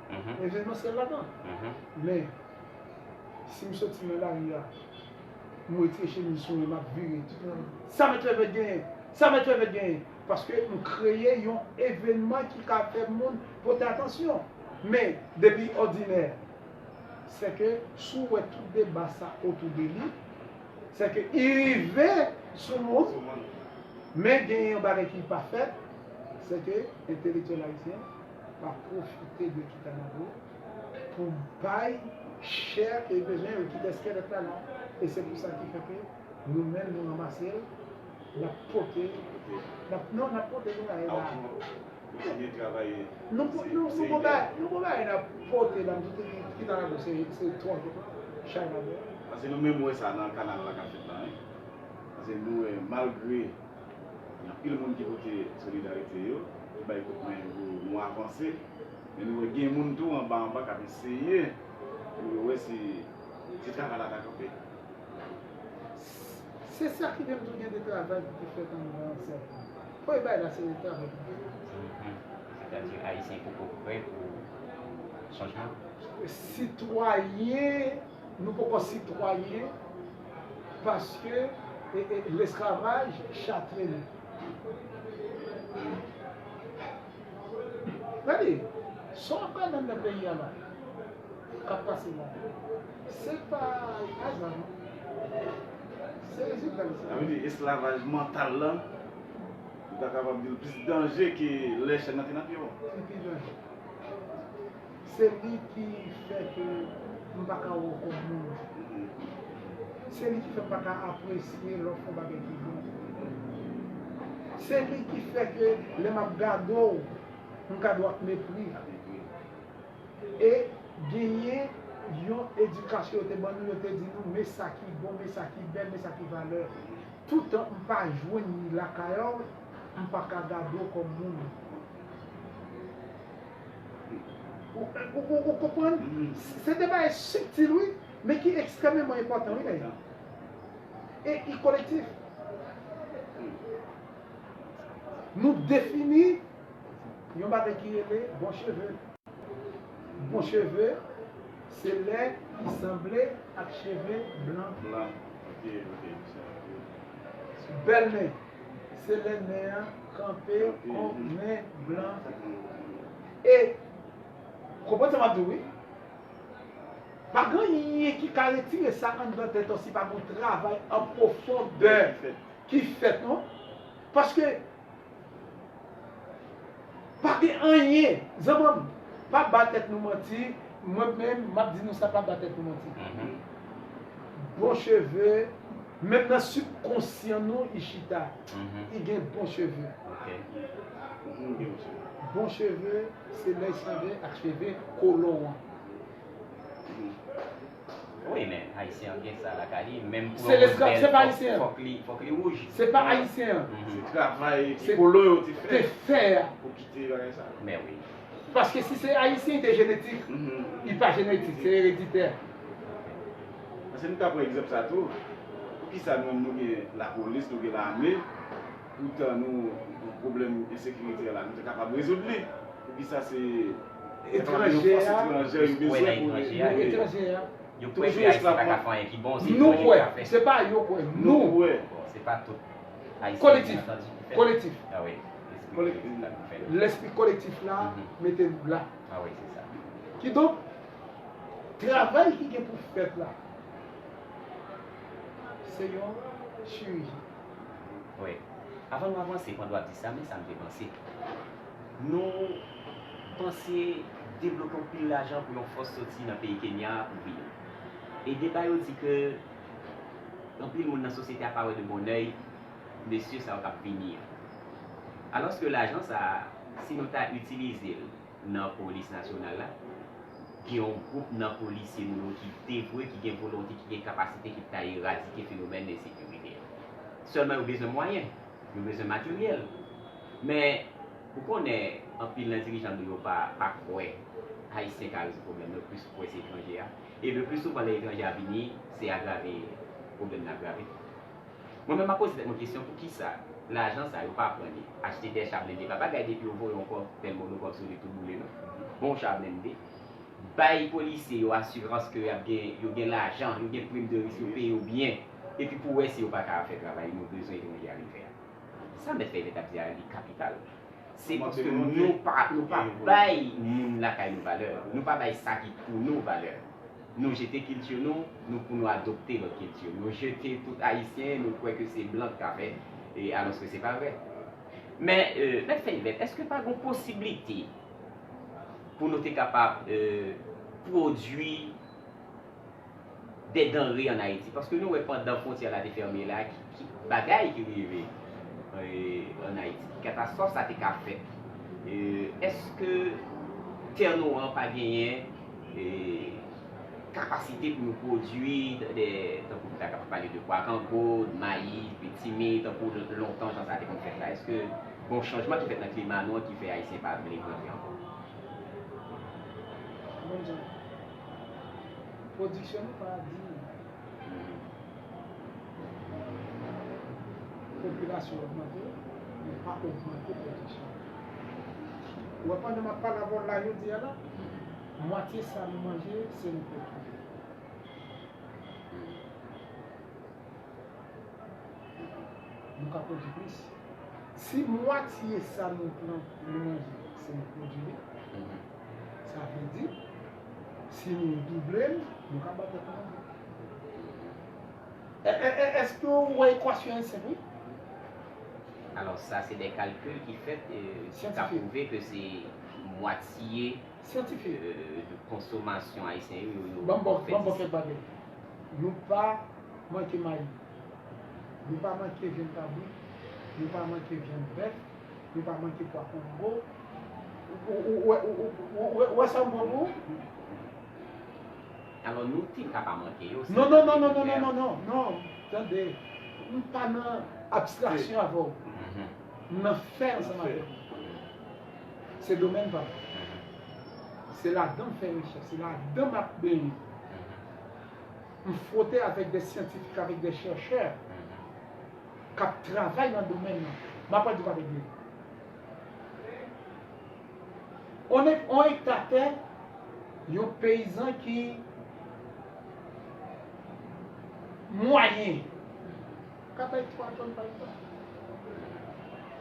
Mhm. Evènmansyèl ladan. Mhm. Men, si m soti nan lari a, m retire chemiz sou mwen, m ap vire tout nan sa mèt fè vèt genyen, sa mèt fè vèt genyen. Paske m kreye yon evènman ki ka fè moun pote atansyon. Men, depi òdinè, se ke si w wè tout deba sa otou de li, se ke i rive sou moun, men genyen yon bagay ki pa fèt, se ke entelektyèl ayisyen pa pwofite de Kitanago pou bay chè ke li bezwen, yo kite eskelèt la la. E se pou sa ki fè ke nou menm nou ranmase l, n ap pote, n ap, non, n ap pote nou la, e la. Kontinye travay. Nou pou nou nou pou bay nou pou bay n ap pote la, m di ki ta la se se twa chay la. Paske nou menm wè sa nan kanal la k ap fèt la, wi. Paske nou wè malgre gen anpil moun ki pote solidarite yo, ki bay kout men pou nou avanse, men nou wè gen moun tou anba anba k ap eseye pou yo wè si si travay la ta kanpe. Se sa ki vle m di w gen de travay ki fèt anndan sèten. Premye bagay la se de travay ki fèt. Sètadi Ayisyen poko prè pou chanjman. Sitwayen, nou poko sitwayen paske e, e, lesklavaj chatre nou. Gade, sa w ap gade anndan peyi a la, k ap pase la, se pa aza non. Se rezilta li se. Sa vle di esklavaj mantal la, nou ta kapab di l plis danje ke lè chèn nan te nan pye w. Li pi danje. Se li ki fè ke m pa ka wè w kòm moun. Se li ki fè m pa ka apresye lè w fè yon bagay ki bon. Se li ki fè ke lè m ap gade w, m gade w ak mepri. E genyen yon edikasyon yo te ban nou, yo te di nou, men sa ki bon, men sa ki bèl, men sa ki valè. Toutan m pa jwenn li lakay ou, m pa ka gade w kòm moun. Ou, ou, ou, ou konprann? Se de bagay sibtil, wi, men ki ekstrèmeman enpòtan, wi, nèg. E ki kolektif. Nou defini yon bagay ki rele bon cheve. Bon cheve, se lè ki sanble ak cheve blan. Blan. Ok, ok, m sa. Bèl nen, se lè nen an kanpe Kanpe, kon mhm. Nen blan. E, konprann sa m ap di w, wi? Pa gen anyen ki ka retire sa anndan tèt ou si pa gen yon travay an pwofondè ki fèt, non? Paske pa gen anyen, zanmi m, pa ba tèt nou manti, mwen menm, m ap di nou sa, pa ba tèt nou manti. Mhm. Bon cheve, menm nan sibkonsyan nou, i chita, Mhm. i gen bon cheve. Ok. Mhm, gen yon cheve. Bon cheve, se lè y sanble ak cheve kolon an. Mhm. Wi, men Ayisyen an gen sa lakay li, menm pou Se yon moun leskla-, bèl, se pa fòk, Ayisyen an. Fòk li, fòk li wouj. Se pa Ayisyen an. Mhm. Se travay ki Se kolon yo te te fè fè a. Pou kite bagay sa. Men wi. Paske si se Ayisyen, li te jenetik. Mhm. Li pa jenetik, se ereditè. Paske nou ka pran egzanp sa tou. Poukisa nou menm nou gen lapolis, nou gen lame, poutan nou gen pwoblèm ensekirite la, nou te kapab rezoud li. Poukisa se Etranje a. Fòs etranje yo Kwè nan bezwen pou etranje a. Nou li- etranje a. Yo kwè Toujou ke Ayisyen pa esklav. Ka fè anyen ki bon, se Nou etranje kwè, ki ka fè. Se pa yo kwè, Nou nou. kwè. Bon, se pa tout Ayisyen Kolektif. ki entendi ki fè. Kolektif. Ah wi. Kolektif. Esklav ki fè. Lespri kolektif la Mhm. mete nou la. Ah wi, se sa. Kidonk, travay ki gen pou fèt la, se yon chiriji. Wi. Avan nou avanse, pandan w ap di sa, men sa m te panse. Nou panse debloke anpil lajan pou yon fòs soti nan peyi Kenya pou vini. E deba yo di ke anpil moun nan sosyete a pa wè de bon èy mesye sa yo k ap vini an. Alòske lajan sa a, si nou ta itilize l nan polis nasyonal la, gen yon gwoup nan polisye nou yo ki devwe, ki gen volonte, ki gen kapasite, ki ta eradike fenomèn ensekirite a. Sèlman yo bezwen mwayen, yo bezwen materyèl. Men, ou konnen, anpil nan dirijan nou yo pa, pa kwè Ayisyen ka rezoud pwoblèm yo, plis kwè se etranje a. E le pli souvan, lè etranje a vini, se agrave pwoblèm nan agrave. Mwen menm, m ap poze tèt mwen kesyon, poukisa Lajan sa yo pa pran li. Achte de cha blende pa bagay depi yo voye yon kòb, tèl monokòb sou li tout boule non. Bon cha blende. Bay polisye yo asirans ke y ap gen, yo gen lajan, yo gen prim de risk, yo peye yo byen. Epi pou wè si yo pa ka fè travay nou bezwen etranje a vin fè a. Sa mèt fè event ap di a li kapital. Se paske nou pa, nou pa bay moun lakay nou valè. Nou pa bay sa ki pou nou valè. Nou jete kilti nou, nou pou nou adopte lòt kilti. Nou jete tout Ayisyen, nou kwè ke se blan k ka fè, e alòske se pa vre. Men, euh, mèt fè event, èske pa gon posiblite pou nou te kapab euh, pwodui de danre ann Ayiti? Paske nou wè pandan fwontyè la te fèmen la, ki, ki bagay ki rive euh, ann Ayiti, ki katastwòf sa te ka fèt. Euh, èske tè nou an pa genyen euh, kapasite pou nou pwodui de, tankou nou ta kapab pale de pwa kangoud, mayi, pitimi, tankou lontan jan sa te konn fèt la? Èske gon chanjman ki fèt nan klima nou an ki fè Ayisyen pa vle plante ankò? Bon jan. Pwodiksyon nou pa diminye. Popilasyon ogmante, men pa ogmante pwodiksyon. Ou wè, pandan m ap pale avè w la jodi a la, mwatye sa nou manje, se nou pwodui. Nou ka pwodui plis. Si mwatye sa nou pran, nou manje, se nou pwodui li, sa vle di, si nou double l, nou ka bat tèt nou anba. È- è- è- Èske w wè ekwasyon an senp, wi? Alò, sa se de kalkil ki fèt, euh, ki ka pwouve ke se mwatye Syantifik. Euh, de konsomasyon ayisyen yo, yo, yo Ban m ba w, ban m ba w kèk bagay. Nou pa manke mayi. Nou pa manke vyann kabrit. Nou pa manke vyann bèf. Nou pa manke pwa kongo. Ou wè sa m pran pou ou? Alò, nou te ka pa manke yo. Non, non, non, non, non, non, non, non, non. Tande. M pa nan abstraksyon avè w. M nan fè ansanm avè w. Se domèn pa m. Se ladan m fè rechèch, se ladan m ap benyen. M fwote avèk de syantifik, avèk de chèchè k ap travay nan domèn nan. M ap di w pa de byen. On ek- on ekta tè, yon peyizan ki mwayen ka bay twa tòn pa ekta.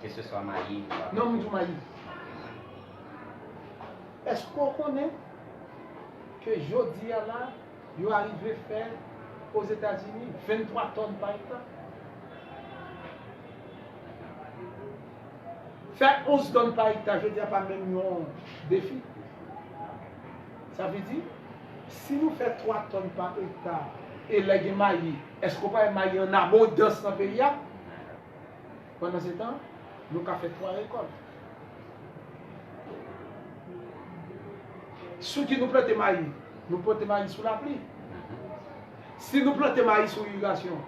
Keseswa mayi, twa tòn. Non, m di w mayi. Èske w konnen ke jodi a la, yo arive fè Ozetazini venntwa tòn pa ekta? Fè onz tòn pa ekta, jodi a pa menm yon defi. Sa vle di, si nou fè twa tòn pa ekta, e lè gen mayi, èske w pa wè mayi an abondans nan peyi a? Pandan se tan, nou ka fè twa rekòt. Sou ki nou plante mayi? Nou plante mayi sou lapli. Si nou plante mayi sou irigasyon,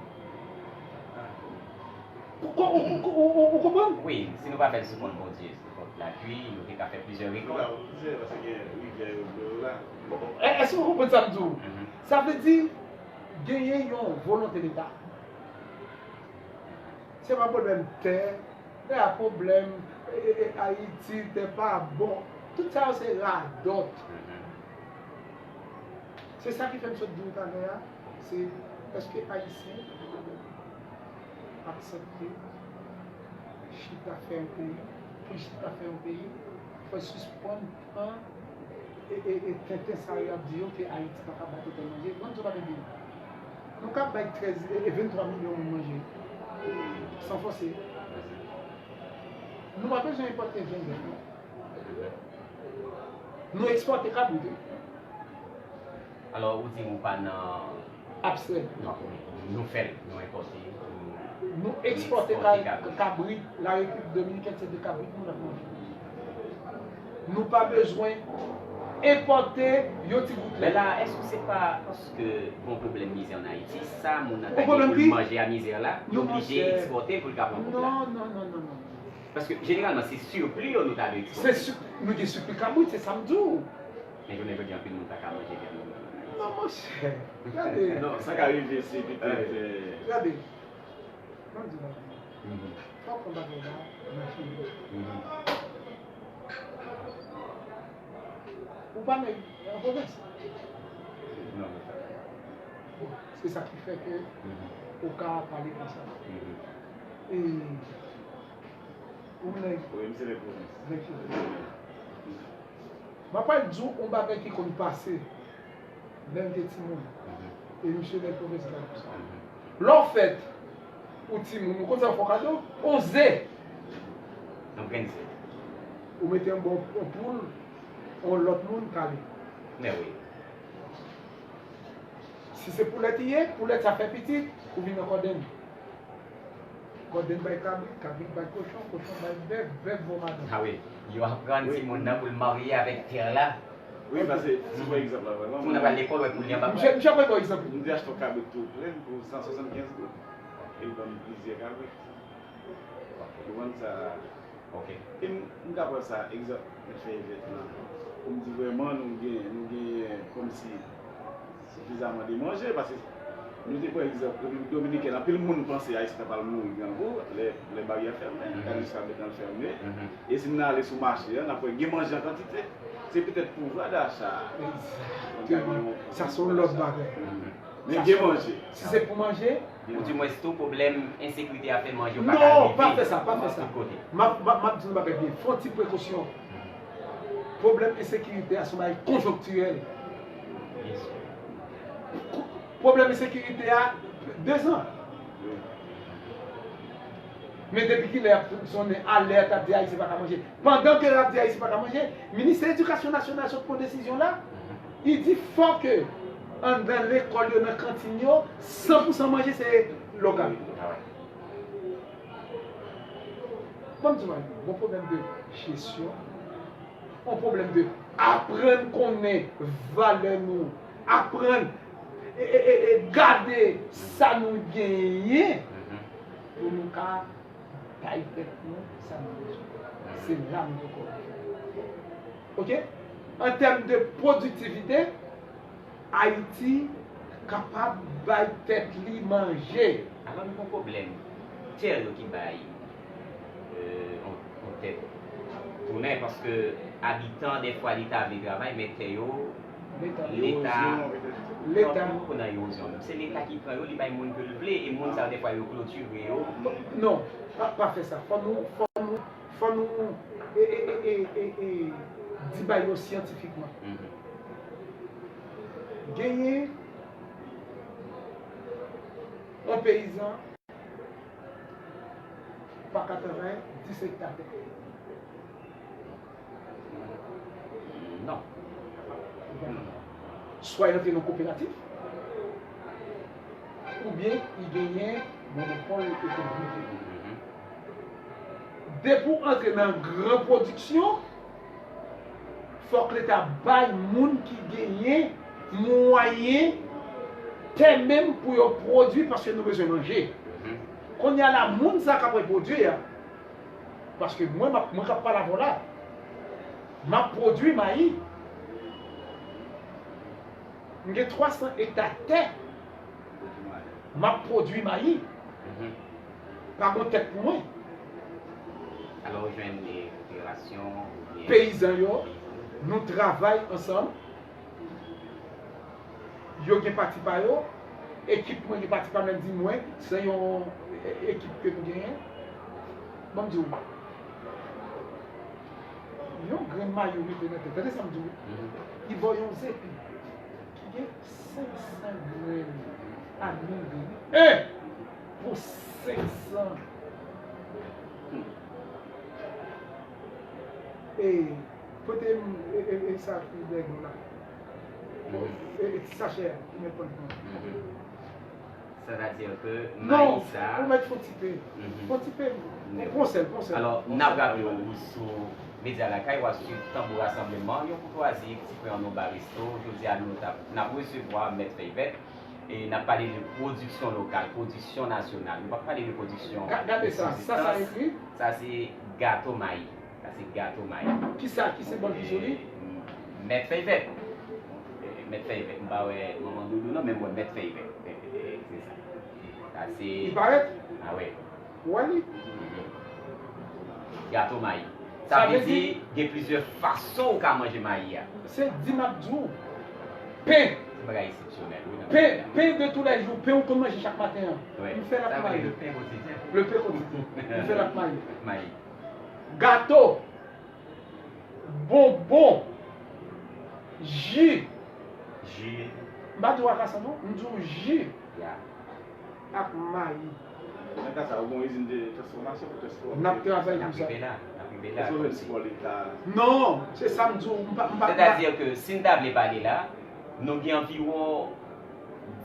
ou, ou, ou, ou, ou, ou konprann? Wi, si nou pa fè l sou kont Bondye, sou kont lapli, nou te ka fè plizyè rekòt. Èske w konprann sa m di w? Sa vle di, genyen yon volonte Leta. Se pa pwoblèm tè, se pa pwoblèm e, e, e, Ayiti, tè pa bon. Tout sa yo se radòt. Se sa ki fè m sot di w talè a, se èske Ayisyen aksepte chita fè yon peyi, pou l chita fè yon peyi, fò l sispann pran e, e, e tenten sa yo ap di yo ke Ayiti pa ka bay tenten manje. Bon, nou pa gen peyi. Nou ka bay trèz e, e venntwa milyon moun manje. San fòse. Nou pa bezwen enpòte vyann bèf non. Nou ekspòte kabrit wi. Alò, ou di ou pa nan abstrè. Non, nou fè l, nou enpòte, nou, nou ekspòte kabrit. Larepiblik Dominikèn se de kabrit nou ap manje. Nou pa bezwen enpòte yon ti gout lèt. Men la, èske se pa paske gon pwoblèm mizè ann Ayiti, sa moun nan ta gen pou l manje a mizè la, li oblije ekspòte pou l ka pran kont la? Non, non, non, non, non. Paske jeneralman, se sipli yo nou ta dwe ekspòte. Se si-, nou gen sipli kabrit, se sa m di w. Men jounen jodi a, anpil moun pa ka manje vyann. Non, monchè. Gade. Non, sa ka rive, se petèt, euh, gade. Mwen di w bagay. Mhm. Fòk yon bagay la nan fini. Mhm. Ou pa nèg an pwovens? Non, men sa. Bon, se sa ki fè ke Mhm. ou ka pale konsa. Mhm. E ou nèg Wi, m se nèg pwovens. Nèg pwovens. M ap pral di w yon bagay ki konn pase lè m te timoun. Mhm. E misye nèg pwofesè la konsa. Mhm. Lè w fèt, ou timoun, ou konn sa yo fè w kado? Yon ze. Yon grenn ze. Ou mete yon bon, yon poul, yon lòt moun kale. Men wi. Si se poulèt li ye, poulèt sa fè pitit, ou vin nan kòdenn. Kòdenn bay kabrit, kabrit bay kochon, kochon bay bèf, bèf vo madanm. Ah wi, yo aprann Wi. timoun nan pou l marye avèk tè la. Wi, paske, si w pran egzanp la, vrèman, Timoun nan pral lekòl, wè, pou li anba Misye, misye ap bay bon egzanp. M te achte yon kabrit tou plen pou san swasannkenz goud. E l ban m plizyè kabrit. Ou konprann sa? Ok. E m, m ka pran sa, egzanp, mèt fè evèt lan. Pou m di vrèman, nou gen, nou gen kòmsi sifizaman de manje, paske nou te pran egzanp, Repiblik Dominikèn, anpil moun panse Ayisyen ta pral mouri grangou, lè, lè baryè fèmen, Mhm. Kaliska met nan fèmen. Mhm. E si n ale sou mache a, n ap wè gen manje an kantite. Se petèt pouvwa dacha. Egzakteman. Sa se yon lòt bagay. Mhm. Men gen manje. Si se pou manje, Ou di mwens tou, pwoblèm ensekirite a fè manje yo pa ka Non, pa rive fè sa, pa fè sa. tout kote. M ap, m ap, m ap di nou bagay byen. Fè yon ti prekosyon. Pwoblèm ensekirite a se yon bagay konjonktirèl. Byen si. Pwoblèm ensekirite a, dezan. Men depi kilè y ap fonksyone alèt, ap di Ayisyen pa ka manje? Pandan ke y ap di Ayisyen pa ka manje, Ministè Edikasyon Nasyonal sot pran desizyon la. Li di fò ke anndan lekòl yo, nan kantin yo, san pou san manje se lokal. Ah ouais. Ban m di w, yon pwoblèm de jesyon, yon pwoblèm de aprann konnen valè nou, aprann e, e, e, e gade sa nou genyen Mhm. pou nou ka bay tèt nou sa nou bezwen. Se la nou poko rive. Ok? An tèm de pwodiktivite, Ayiti kapab bay tèt li manje. Alò, nou gon pwoblèm. Tè yo ki bay, euh, on, on tèt tounen, paske abitan, dèfwa, Leta vle travay, men tè yo, Leta, Leta, Leta. Leta. Pou nan ewozyon menm. Se Leta ki pran yo, li bay moun ke l vle, e moun sa yo, dèfwa, yo klotire yo. Non, pa, pa fè sa. Fò nou, fò nou, fò nou, e, e, e, e, e, e, di bagay yo syantifikman. Mhm. Genyen yon peyizan pa ka travay dis ekta tè. Non. Swa l antre nan koperativ, oubyen li genyen monopòl ekonomik. Mhm. Depi w antre nan gran pwodiksyon, fòk Leta bay moun ki genyen mwayen tè menm pou yo pwodui, paske nou bezwen manje. Mhm. Kounye a la, moun sa k ap pwodui a, paske mwen, m ap, mwen k ap pale avè w la, m ap pwodui mayi. M gen twa san ekta tè. M ap pwodui mayi. Mhm. Pa gon tèt pou mwen. Alò, ou jwenn, e, koperasyon oubyen Peyizan yo, nou travay ansanm. Yo gen pati pa yo, ekip mwen gen pati pa m, lè m di mwen, se yon e-, ekip ke nou genyen. Ban m di w, yon grenn mayi ou mete nan tèt, tande sa m di w, Mhm. li ba w yon zepi ki gen senk san grenn a mil grenn. E pou senk san. E pote m, e, e, e sa ki nèg nou la. Mhm. E, e ti sachè a, ki mèt pran nan. Mhm. Sètadi ke mayi sa. Non, ou mèt fon ti pe. Mhm. Fon ti pe. Pran sèl, pran sèl. Alò, n ap raple w, ou sou Medya Lakay, w ap swiv Tanbou Rasanbleman, yon koutwazi Ti Frè Anno Baristo. Jodi a, nou t ap, n ap resevwa Mèt Fèy Vèt. E n ap pale de pwodiksyon lokal, pwodiksyon nasyonal. Nou p ap pale de pwodiksyon Ga-, gade sa, sa, sa sou distans. Ekri? Sa se gato mayi. Sa se gato mayi. Kisa, ki senbòl ki sou li? E, Mèt Fèy Vèt. E, Mèt Fèy Vèt. M pa wè Manman Doudou non, men m wè Mèt Fèy Vèt. E, e, e, se sa. Sa se Li parèt? A wè. Ou wè li? Gato mayi. Sa vle di gen plizyè fason ou ka manje mayi a. Se di m ap di w. Pen. Se bagay eksepsyonèl wi nan peyi a. Pen, pen de tou lè jou, pen ou konn manje chak maten an. M fè l ak mayi. Le pen kotidyen. Le pen kotidyen. M fè l ak mayi. Mayi. Gato. Bonbon. Ji. Ji. M pa di w akasa non, m di w ji. Ya. Ak mayi. Nan ka sa, ou gen yon izin de transfòmasyon pou transfòme. N ap travay pou sa. N ap rive la, n ap rive la. Kòmsi. Pou leta. Non, se sa m di w, m pa, m pa. Sètadi ke si n ta vle pale la, nou gen anviwon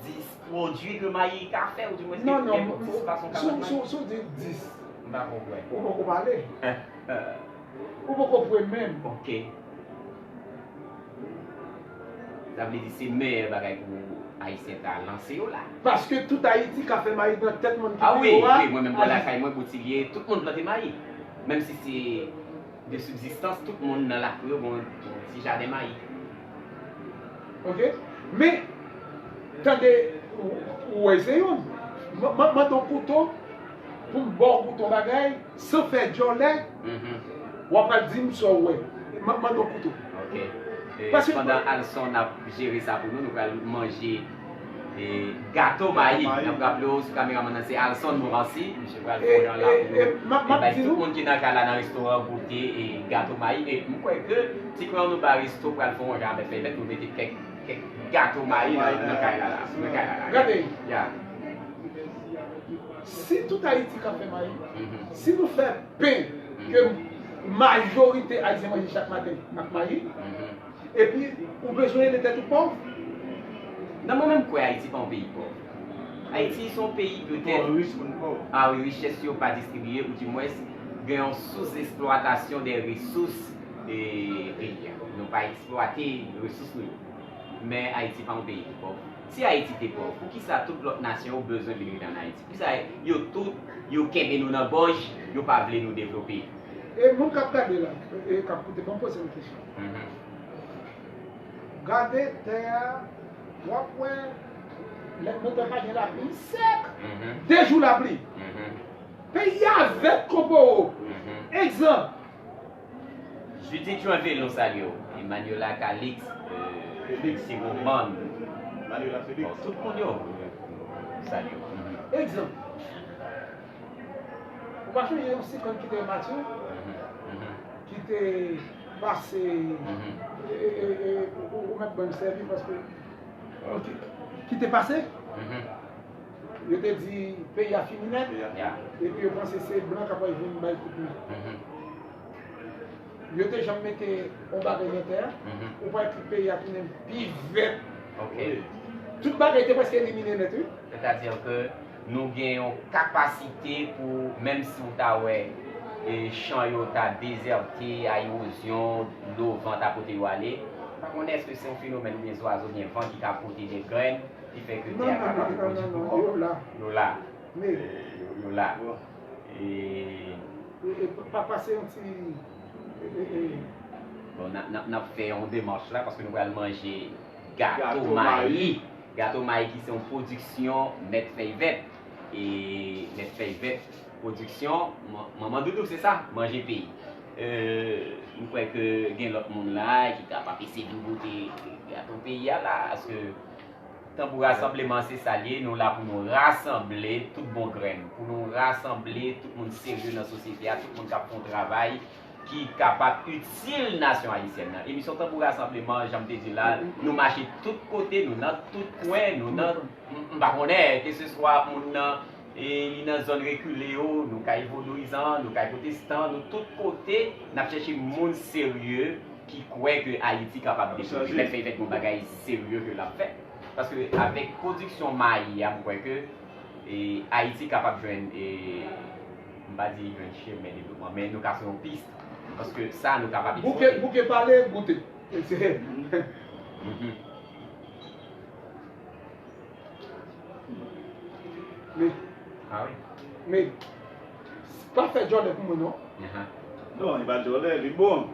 dis pwodui ke mayi ka fè, ou dimwens gen dis fason ka fè mayi. Non, non, si w di dis. M pa konprann. Ou poko pale. Ou poko pwe menm. Ok. Sa vle di se meyè bagay pou Ayisyen ta lanse yo la. Paske tout Ayiti ka fè mayi nan tèt moun ki pi wo a. Ah wi, wi, mwen menm bò lakay mwen Boutilye, tout moun plante mayi. Menm si se de sibzistans, tout moun nan lakou yo gon ti jaden mayi. Ok? Men, tande, ou wè se youn. Mande yon kouto pou m ba w kouto bagay, san fè djòlè, w ap pral di m sa w wè. Mande yon kouto. Ok. Pandan Alson ap jere sa pou nou, nou pral manje gato mayi. N ap raple w, sou kameramann nan se Alson Morancy. Misye pral fè yon jan la pou nou. E bay tout moun ki nan kay la nan restoran goute gato mayi. E m kwè ke ti kwen nou ba resto pral fè yon jan avèk fèy vèt, nou mete kèk kèk gato mayi nan kay la la. Nan kay la la. Gade. Ya. Si tout Ayiti ka fè mayi, si nou fè pen ke majorite Ayisyen manje chak maten ak mayi, epi ou bezwen rele tèt ou pòv? Non, mwen menm kwè Ayiti pa yon peyi pòv. Ayiti se yon peyi petèt. Pòv rich moun pòv. Ah wi, richès yo pa distribiye, ou dimwens gen yon sous eksplwatasyon de resous peyi a. Nou pa eksplwate resous nou yo. Men Ayiti pa yon peyi ki pòv. Si Ayiti te pòv, poukisa tout lòt nasyon yo bezwen vin rete ann Ayiti? Poukisa yo tout, yo kenbe nou nan bòj, yo pa vle nou devlope? E moun k ap gade la, e k ap koute, ban m poze yon kesyon. Gade tè a, w ap wè, lè nou te pa gen lapli, li sèk. De jou lapli. Peyi a vèt konporo. Egzanp, Judith Joinville, nou salye w. Emmanuela Calix, Félix Roman. Bon, tout moun yo, nou salye w. Egzanp, ou pa chonje yon siklòn ki te Matye, ki te pase, e, e, e, ou, ou mèt ban m sèvi paske, ki, ki te pase? Yo te di peyi a fini nèt. Epi yo panse se blan k ap al vin bay kout men. Yo te janm mete yon bagay nan tè a, ou pa ekri peyi a tounen pi vèt. Tout bagay te prèske elimine nèt, wi. Sètadi ke nou gen yon kapasite pou, menm si w ta wè, e, chan yo ta dezète a ewozyon, dlo, van ta pote yo ale, m pa konnen èske se yon fenomèn oubyen zwazo oubyen van ki ka pote de grenn ki fè ke tè a kapab repwodui pou kò l. Yo la. Yo la. Yo la. E, e, pa pase yon ti, e, e, e. Bon, n ap, n ap, n ap fè yon demach la paske nou pral manje gato mayi. Gato mayi ki se yon pwodiksyon Mèt Fèy Vèt. E Mèt Fèy Vèt pwodiksyon, man-, Manman Doudou, se sa? Manje peyi. E, m kwè ke gen lòt moun la ki kapab eseye douboute gato peyi a la, paske Tanbou rasanbleman se sa l ye, nou la pou nou rasanble tout bon grenn, pou nou rasanble tout moun serye nan sosyete a, tout moun k ap fè yon travay ki kapab itil nasyon ayisyèn nan. Emisyon Tanbou rasanbleman, jan m te di la, nou mache tout kote, nou nan tout kwen, nou nan, m, m pa konnen, keseswa moun nan, e, li nan zòn rekile yo, nou kay vodouyizan, nou kay pwotestan, nou tout kote, n ap chèche moun serye ki kwè ke Ayiti kapab devlope. Mèt Fèy Vèt gon bagay serye ke l ap fè. Paske avèk pwodiksyon mayi a, m kwè ke, e, Ayiti kapab jwenn, e, m pa di jwenn chemen devlopman, men nou ka sou yon pis. Paske sa, nou kapab eksplwate. Bouke, bouke pale, goute. Men, men, pa fè djòlè pou mwen non. Non, li pa djòlè, li bon.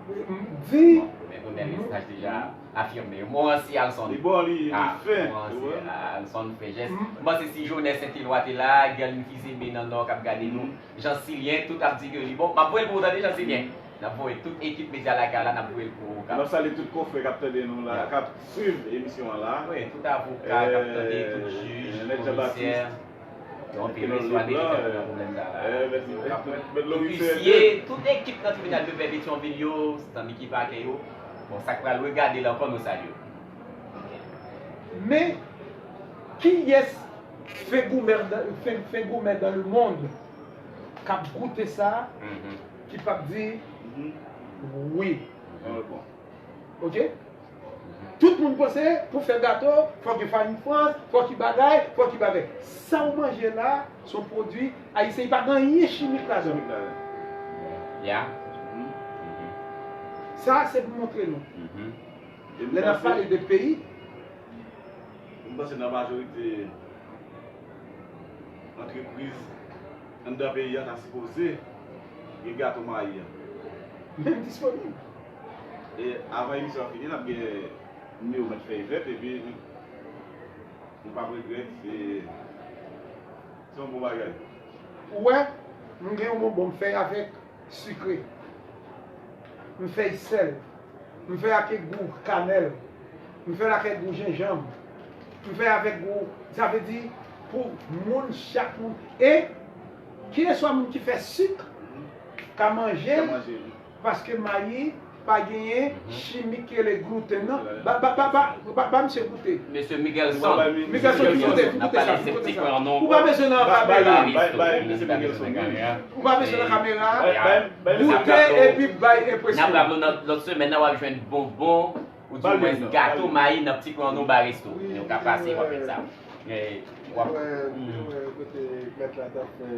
Di. Men pou nèg mesaj deja. Afime. Mo an se Alson. Li bon, li, li fen. Mo an se Alson fè jès. M panse si Jonè Sentelwa te la, Guerline Fils-Aimé nan Nò k ap gade nou, Jan Silyen, tout ap di ke li bon. M ap voye l pou ou tande, Jan Silyen. N ap voye tout ekip Medya Lakay la, n ap voye l pou ou. N ap salye tout konfrè k ap tande nou la, k ap swiv emisyon an la. Wi, tout avoka k ap tande, tout jij, komisè. Yo anpil wi, swa depi tankou nan pwoblèm sa la. Tout isye, tout ekip nan tribinal de pè Petyonvil yo, zanmi ki pakè yo. Bon, sa k pral regade la ankò, nou salye yo. Men, kiyès fen goumè dan, fen, fen goumè dan le mond k ap goute sa, ki p ap di wi. Ok? Tout moun panse pou fè gato, fòk gen farin frans, fòk gen bagay, fòk gen bagay. Sa w manje la, se yon pwodui ayisyen, li pa gen anyen chimik ladan l. Ya. Sa, se pou montre nou. Lè n ap pale de peyi, m panse nan majorite antrepriz anndan peyi a ta sipoze gen gato mayi a. Menm disponib. E avan emisyon an fini, n ap gen nimewo Mèt Fèy Vèt, epi nou p ap regrèt, se, se yon bon bagay. Ou wè, m gen yon bonbon, m fè avèk sikre. M fè sèl. M fè ak gou kanèl. M fè ak gou jenjanm. M fè avèk gou, sa vle di, pou moun, chak moun. E kileswa moun ki fè sik ka manje, paske mayi pa genyen chimik ki rele gluten nan. Ba, ba, ba, ba, ba, ba misye goute. Mesye Miguelson. Miguelson, ki goute, ki goute sa, ki goute sa. Ou pa bezwen nan kamera. Ou pa bezwen nan kamera. Goute epi bay enpresyon. N ap raple w nan lòt semèn nan, w ap jwenn bonbon, ou di mwens gato mayi nan Ti Kwen An Nou Ba Resto. Yo ka pase, w ap jwenn sa. Wè, wè, kote mèt la t ap fè,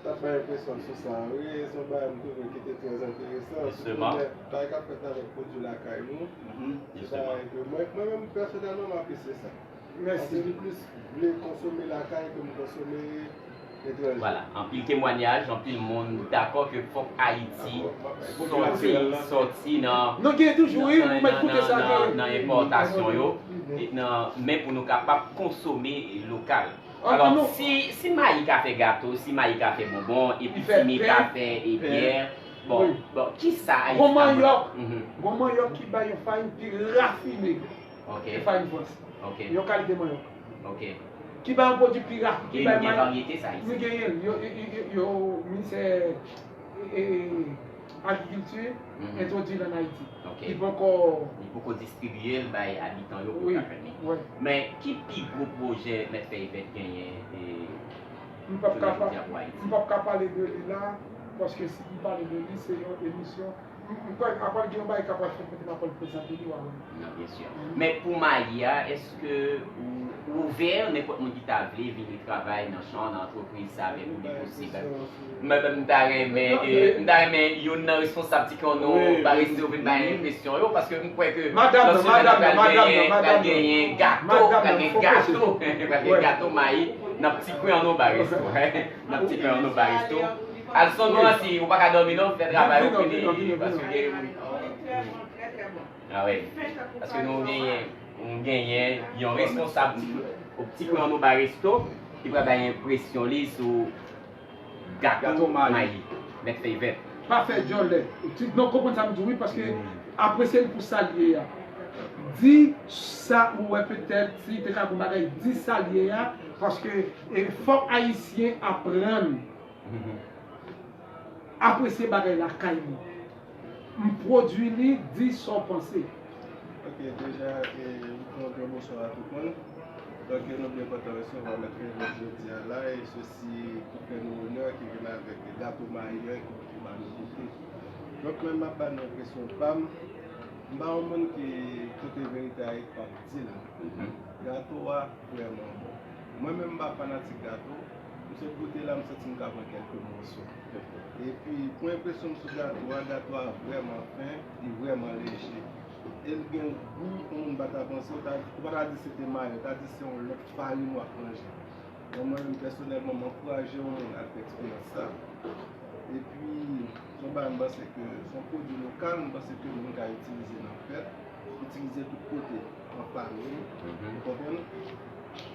t ap bay enpresyon sou sa, wi. Se yon bagay m twouve ki te trè enteresan. Sitou lè bagay k ap fèt avèk pwodui lakay nou. Se bagay ke mwen, mwen menm, pèsonèlman, m apresye sa. Mèsi. Paske li plis vle konsome lakay ke m konsome etranje. Vwala, anpil temwanyaj, anpil moun dakò ke fòk Ayiti sòti, sòti nan, nan, nan, nan, nan enpòtasyon yo, e nan, men pou nou kapab konsome lokal. Alò, si, si mayi ka fè gato, si mayi ka fè bonbon, epi timi ka fè, e, byè, bon, bon, kisa Ayiti ka... Gon manyòk, gon manyòk ki bay yon farin pi rafine. Ok. Se farin frans. Ok. Yon kalite manyòk. Ok. Ki bay yon pwodui pi rafine, ki bay... Gen, gen varyete sa isit? Nou genyen l. Yo, yo, yo, yo, yo, ministè, e, e, agrikilti entwodui l ann Ayiti. Ok. Li poko... Li poko distribiye l bay abitan yo pou yo ka jwenn li. Wi. Men ki pi gwo pwojè Mèt Fèy Vèt genyen, e, jounen jodi a pou Ayiti? M p ap ka pa-, m p ap ka pale de li la, paske si m pale de li, se yon emisyon. M, m kwè apre gen yon bagay k ap fèt, kote m ap al prezante li, w a wè. Non, byen si. Men pou mayi a, èske ou, ou ouvè, nenpòt moun ki ta vle vini travay nan chan, nan antrepriz sa avèk ou, li posib? Mwen menm, m ta renmen, e, m ta renmen youn nan responsab Ti Kwen An Nou Ba Resto vin bay enpresyon yo, paske m kwè ke nan semèn nan pral genyen, pral genyen gato, pral gen gato, pral gen gato mayi nan Ti Kwen An Nou Ba Resto. Nan Ti Kwen An Nou Ba Resto. Alson, bon, si ou pa ka dòmi non, fè travay ou fini, paske gen... Ah wi. Paske nou genyen, nou genyen yon responsab Ti Kwen An Nou Ba Resto ki pral bay enpresyon li sou gato mayi, Mèt Fèy Vèt. Pa fè djòlè. Ti, non, konprann sa m di w, wi, paske apresye l pou sa l ye a. Di sa ou wè, petèt, si te ka gon bagay, di sa l ye a, paske, e, fòk Ayisyen aprann apresye bagay lakay li. M pwodui li, di sa w panse. Ok, deja, e, m fè yon gran bonswa a tout moun. Donk, e, nou byen kontan resevwa Mèt Fèy Vèt jodi a la, e sesi pou fè nou onè ki vin avèk gato mayi an ki pou ba nou goute. Donk, mwen, m ap ba nou enpresyon pa m. M pa yon moun ki kote verite a ye k ap di l. Gato a vrèman bon. Mwen menm, m pa fanatik gato. M sot goute la, m santi m ka pran kèlke mòso. Epi, pou enpresyon m sou gato a, gato a vrèman fen, li vrèman leje. E l gen gou, yon moun pa ta panse, ou ta, ou pa ta di se te mayi, ou ta di se yon lòt farin w ap manje. Bon, mwen menm, pèsonèlman, m ankouraje yon moun al fè eksperyans sa. Epi, se yon bagay m panse ke se yon pwodui lokal, m panse ke moun ka itilize nan fèt. itilize tout kote an fanmi, ou konprann?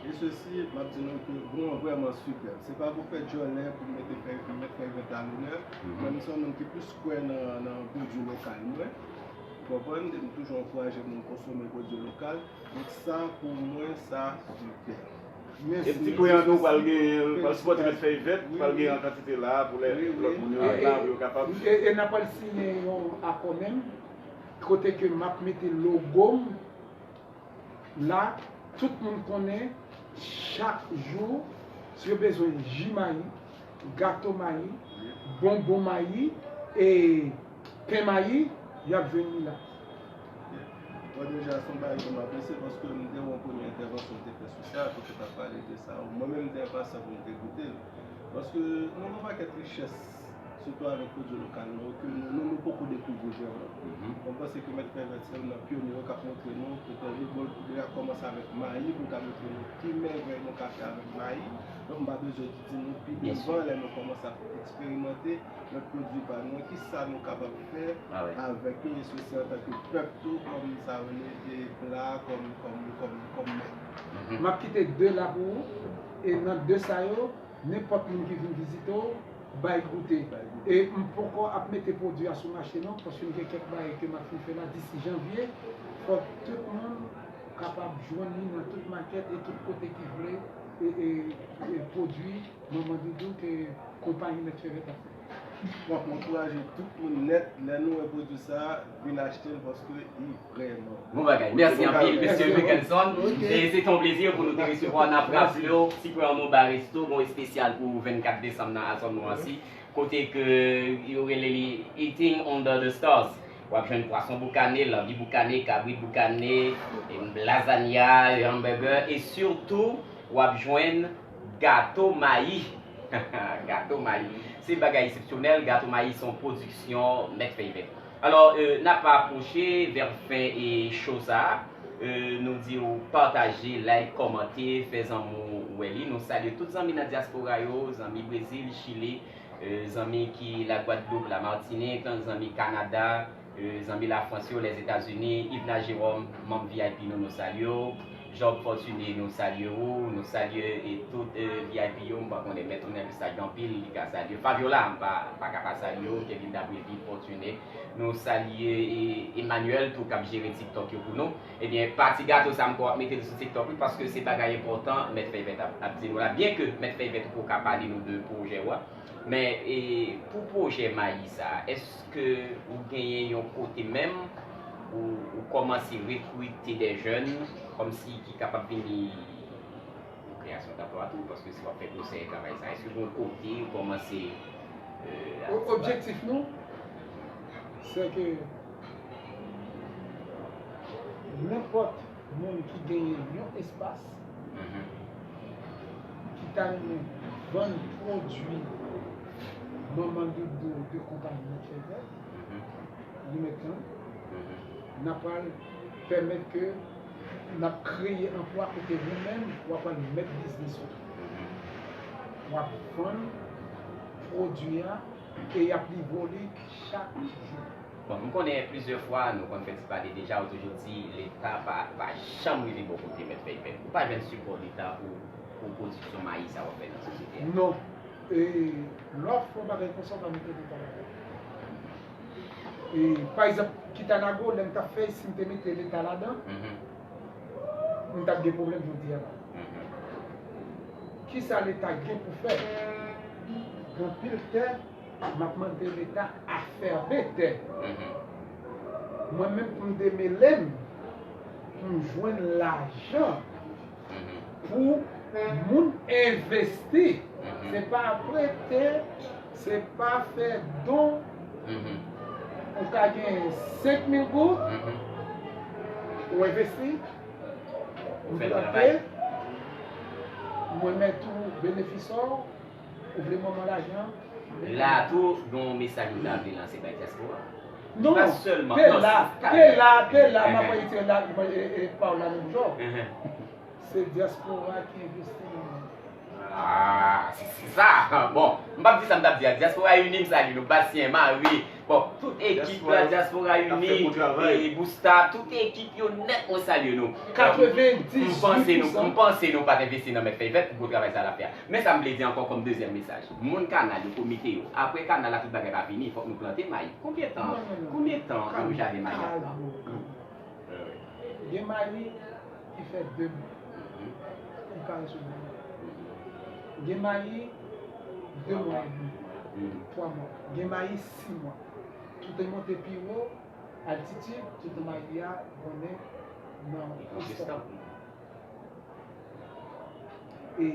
E sesi, m ap di nou ke bon, vrèman sipè. Se pa pou fè djòlè, pou mete fèy, mèt fèy vèt a lonè, men m se yon moun ki plis kwè nan, nan pwodui lokal mwen, ou konprann? E m toujou ankouraje moun konsome pwodui lokal. Donk sa, pou mwen, sa sipè. E m di kliyan nou pral genyen, pral sipòte mèt fèy vèt, pral genyen an kantite la pou lè lòt moun yo la, pou yo kapab. E, e n ap pral siyen yon akò menm, kote ke m ap mete logo m la, tout moun konnen, chak jou, si yo bezwen ji mayi, gato mayi, bonbon mayi, e pen mayi, y ap jwenn li la. Bon, deja, se yon bagay ke m apresye, paske m te wè yon premye entèvansyon w te fè sou sa, kote w t ap pale de sa. Mwen menm, m te enpasyan pou m te goute l. Paske nou gen yon pakèt richès, sitou avèk pwodui lokal nou yo, ke nou, nou, nou poko dekouvri vrèman. Mwen panse ke mèt fèy vèt se youn nan pyonye yo k ap montre nou, petèt li, bon, li ap kòmanse avèk mayi, pou l ka montre nou ki mèvèy nou ka fè avèk mayi. Donk, m pa bezwen di nou pi devan, lè nou kòmanse ap eksperimante lòt pwodui pa nou, kisa nou kapab fè avèk yo, e sesi antanke pèp tou, kòm sa yo rele, e pla, kòm, kòm, kòm, kòm mèt. M ap kite de la pou ou, e nan de sa yo, nenpòt moun ki vin vizite w, bay goute. E m poko ap mete pwodui a sou mache non, paske m gen kèk bagay ke m ap fin fè la disi janvye. Fòk tout moun kapab jwenn li nan tout makèt e tout kote ki vle e, e, e pwodui Manman Doudou ke konpayi Mèt Fèy Vèt ap fè. Bon, m ankouraje tout moun nèt, lè nou wè pwodui sa, vin achte l paske li vrèman bon. Bon bagay. Mèsi anpil, mesye Mickelson. E se te yon plezi pou nou te resevwa w. N ap raple w, Ti Pran Mo Bar Resto gen yon espesyal pou vennkat desanm nan Alsonn Noisy, kote ke yo rele li Eating Under the Stars. W ap jwenn pwason boukane, lanbi boukane, kabrit boukane, lazanya, hamburger, e sitou, w ap jwenn gato mayi. Gato mayi. Se bagay eksepsyonèl. Gato mayi se yon pwodiksyon Mèt Fèy Vèt. Alò, e, n ap apwoche vè fen e show sa a. E, nou di w pataje, like, kòmante, fè zanmi w wè li. Nou salye tout zanmi nan dyaspora yo, zanmi Brezil, Chili, e, zanmi ki Lagwadloup, Lamatinik, zanmi Kanada, e, zanmi Lafrans yo, Lèzetazini, Yvna Jérôme, manm V I P nou, nou salye w. Job Fortuné, nou salye ou, nou salye, e, tout, e, V I P yo, m pa konnen, Mèt Ronel Visage gen anpil, li ka salye. Fabiola, m pa, pa ka pa salye w, Kevin Dabrivy, Fortuné, nou salye, e, Emmanuel tou k ap jere TikTok yo pou nou. Ebyen, pati gato sa m kwè w ap mete l sou TikTok wi, paske se bagay enpòtan, Mèt Fèy Vèt ap, ap di nou la. Byenke Mèt Fèy Vèt ou poko ka pale nou de pwojè w a, men, e, pou pwojè mayi sa, èske ou genyen yon kote menm ou, ou kòmanse rekrite de jèn kòmsi ki kapab vini pou kreyasyon danplwa tou, paske si w ap fè gwosè travay sa, èske gen yon kote ou kòmanse, e, ap... Objektif nou, se ke nenpòt moun ki genyen yon espas, ki ta renmen vann pwodui Manman Doudou de konpayi Mèt Fèy Vèt, li menm, n ap pral pèmèt ke n ap kreye anplwa kote ou menm, w ap pral mèt biznis ou. W ap vann pwodui a e y ap livre w li chak jou. Bon, m konnen plizyè fwa, nou konn fè ti pale deja, ou toujou di Leta pa, pa janm rive bò kote Mèt Fèy Vèt. Ou pa jwenn sipò Leta pou, pou pwodiksyon mayi sa w ap fè nan sosyete a? Non. E lè w ap fè yon bagay konsa, w pa mete Leta ladan. E, pa egzanp, Kitanago, lè m t ap fè, si m te mete Leta ladan, m t ap gen pwoblèm jodi a la. Kisa Leta gen pou fè? Gen anpil tè, m ap mande Leta afèbe tè. Mwen menm, pou m demele m, pou m jwenn lajan, pou moun envesti. Se pa prete, se pa fè don. Ou ka gen senk mil goud, ou envesti, ou plante, mwen mèt ou benefis ou, ou vle manman lajan. La tou, gen yon mesaj ou ta vle lanse bay dyaspora? Non, pa sèlman, pe la, pe la, pe la, m ap retire la, e, e, pawòl la nan bouch ou. Se dyaspora ki envesti nan mwen. Ah, se, se sa. Bon, m p ap di sa m t ap di a. Dyaspora ini, m salye nou. Bastien, Marie, Bon, tout ekip la, Diaspora Uni, e Busta, tout ekip yo nèt, mwen salye nou. M panse nou, m panse nou pa t envesti nan Mèt Fèy Vèt pou gwo travay sa l ap fè a. Men sa m vle di ankò kòm dezyèm mesaj. Moun kanal yo, komite yo, apre kanal la tout bagay pa fini, fòk nou plante mayi. Konbyen tan, konbyen tan yon jaden mayi ap pran? Gen mayi ki fè de mwa, li pa resevwa. Gen mayi de mwa edmi, twa mwa. Gen mayi sis mwa. Tout e monte pi wo, altitid, tout mayi a konnen nan estonmak. E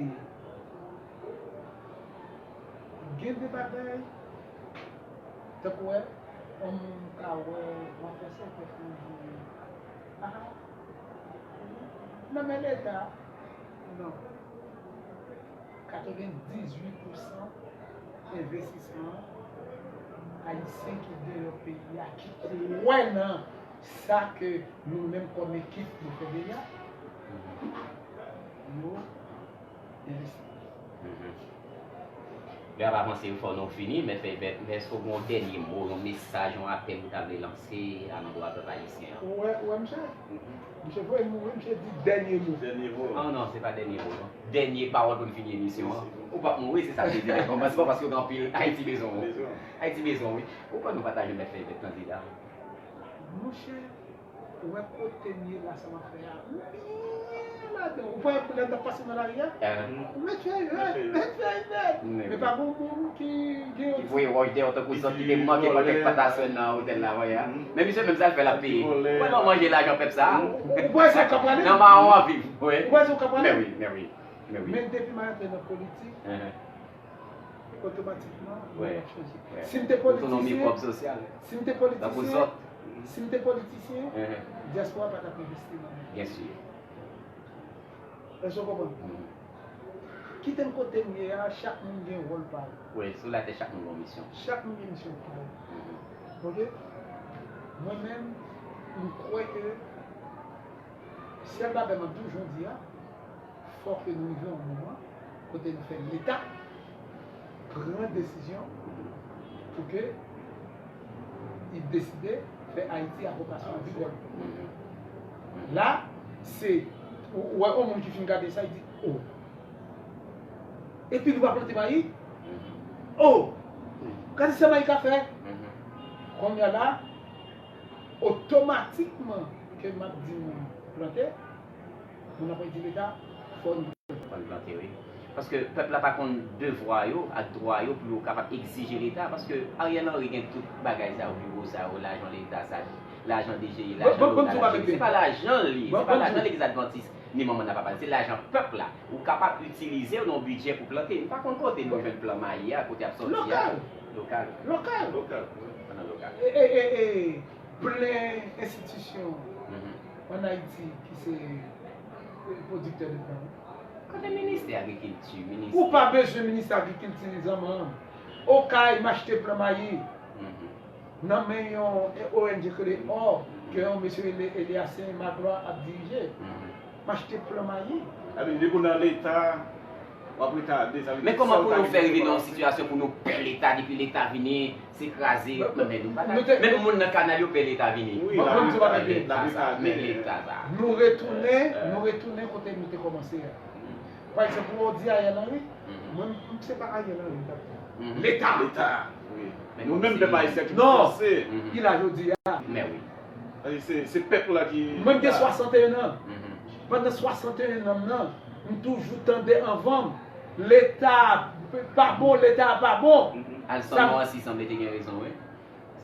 gen de bagay, tankou wè, yon moun ka wè, w ap fè sèten fè yon, ah, nan men Leta, non. Katrevendizuit pousan envestisman ayisyen ki deyò peyi a, ki kwè nan sa ke nou menm kòm ekip nou fè deja, yo envesti. Lè ap avanse, fò nou fini, men fè, men èske w gen yon dènye mo, yon mesaj, yon apèl ou ta vle lanse a landwa pèp ayisyen an? Ou wè, ou wè, misye? Misye voye m mouri, misye di dènye mo. Dènye mo. Ah non, se pa dènye mo, non. Dènye pawòl pou n fini emisyon an. Ou p ap mouri, se sa m te di nan kòmansman, paske w gen anpil. Ayiti bezwen w. Ayiti bezwen w, wi. Ou kwè nou pa ta janm fè event kandida? Monchè, ou wè kote m ye la, sa m ap fè a, m byen ladan. Ou pa wè koulè m t ap pase nan lari a? Ou met fèy vèt, met fèy vèt. Men pa gon moun ki gen yon ti voye wòch dèyè w tankou zòt ki te manke pran kèk pataswè nan otèl la, wè a. Men misye menm sa l fè, l ap peye. Ou wè lè w manje lajan pèp sa a? Ou panse w ka prale? Nan mawon w ap viv, wi. Ou panse w ka prale? Men wi, men wi, men wi. Men depi m antre nan politik, otomatikman, bagay ap chanje. Si m te politisyen, si m te politisyen, si m te politisyen, dyaspora pa t ap envesti nan mwen. Byen si. Èske w konprann? Kite m kote m ye a, chak moun gen wòl pa l. Wi, sou latè, chak moun gen yon misyon. Chak moun gen misyon pa l. Oke? Mwen menm, m kwè ke syèl pa bè m ap di w jodi a, fò ke nou rive yon moman kote nou fè Leta pran desizyon pou ke li deside fè Ayiti a vokasyon agrikòl. La, se, ou, ou wè yon moun ki fin gade sa, li di, o. Epi nou pa plante mayi? O! Gade sa mayi ka fè! Kounye a la, otomatikman ke m ap di moun plante, moun ap di Leta, fò n plante. Fò n plante, wi. Paske pèp la pa konn devwa yo ak dwa yo pou yo kapab egzije Leta, paske Ariel Henry gen tout bagay sa yo, biwo sa yo, lajan Leta sa, lajan D G I, lajan lokal, se pa lajan l li, se pa lajan Legliz Advantis ni manman n a papa l, se lajan pèp la. Ou kapab itilize l nan yon bidjè pou plante. M pa konn kote nou jwenn plan mayi a, kote ap sòti a. Lokal. Lokal. Lokal. Lokal. An nan lokal. E, e, e, e, plen enstitisyon ann Ayiti ki se pwodiktè de plan. Kote ministè agrikilti, ministè. Ou pa bezwen ministè agrikilti, zanmi m. Okay, m achte plan mayi. Nan men yon O N G ki rele O, ke yon mesye rele Eliassin Magloire ap dirije. M achte plan mayi. Sa vle di, depi w nan Leta, w ap retarde, sa vle di. Men kòman pou nou fè rive nan yon sitiyasyon pou nou pè Leta, depi Leta vini, se kraze, men nou pa ta, menm moun nan kanal yo pè Leta vini. Wi, men Leta sa, men Leta sa. Nou retounen, nou retounen kote nou te kòmanse a. Pa egzanp, pou w di Ariel Henry, mwen, m, se pa Ariel Henry m t ap di. Leta. Leta, wi. Nou menm pèp ayisyen ki panse. Ki la jodi a. Men wi. Se, se pèp la ki. Mwen, m gen swasanteyen an. Pandan swasanteyen an m nan, m toujou tande anvan m, Leta pa bon, Leta pa bon. Alsonn Morancy sanble te gen rezon, wi.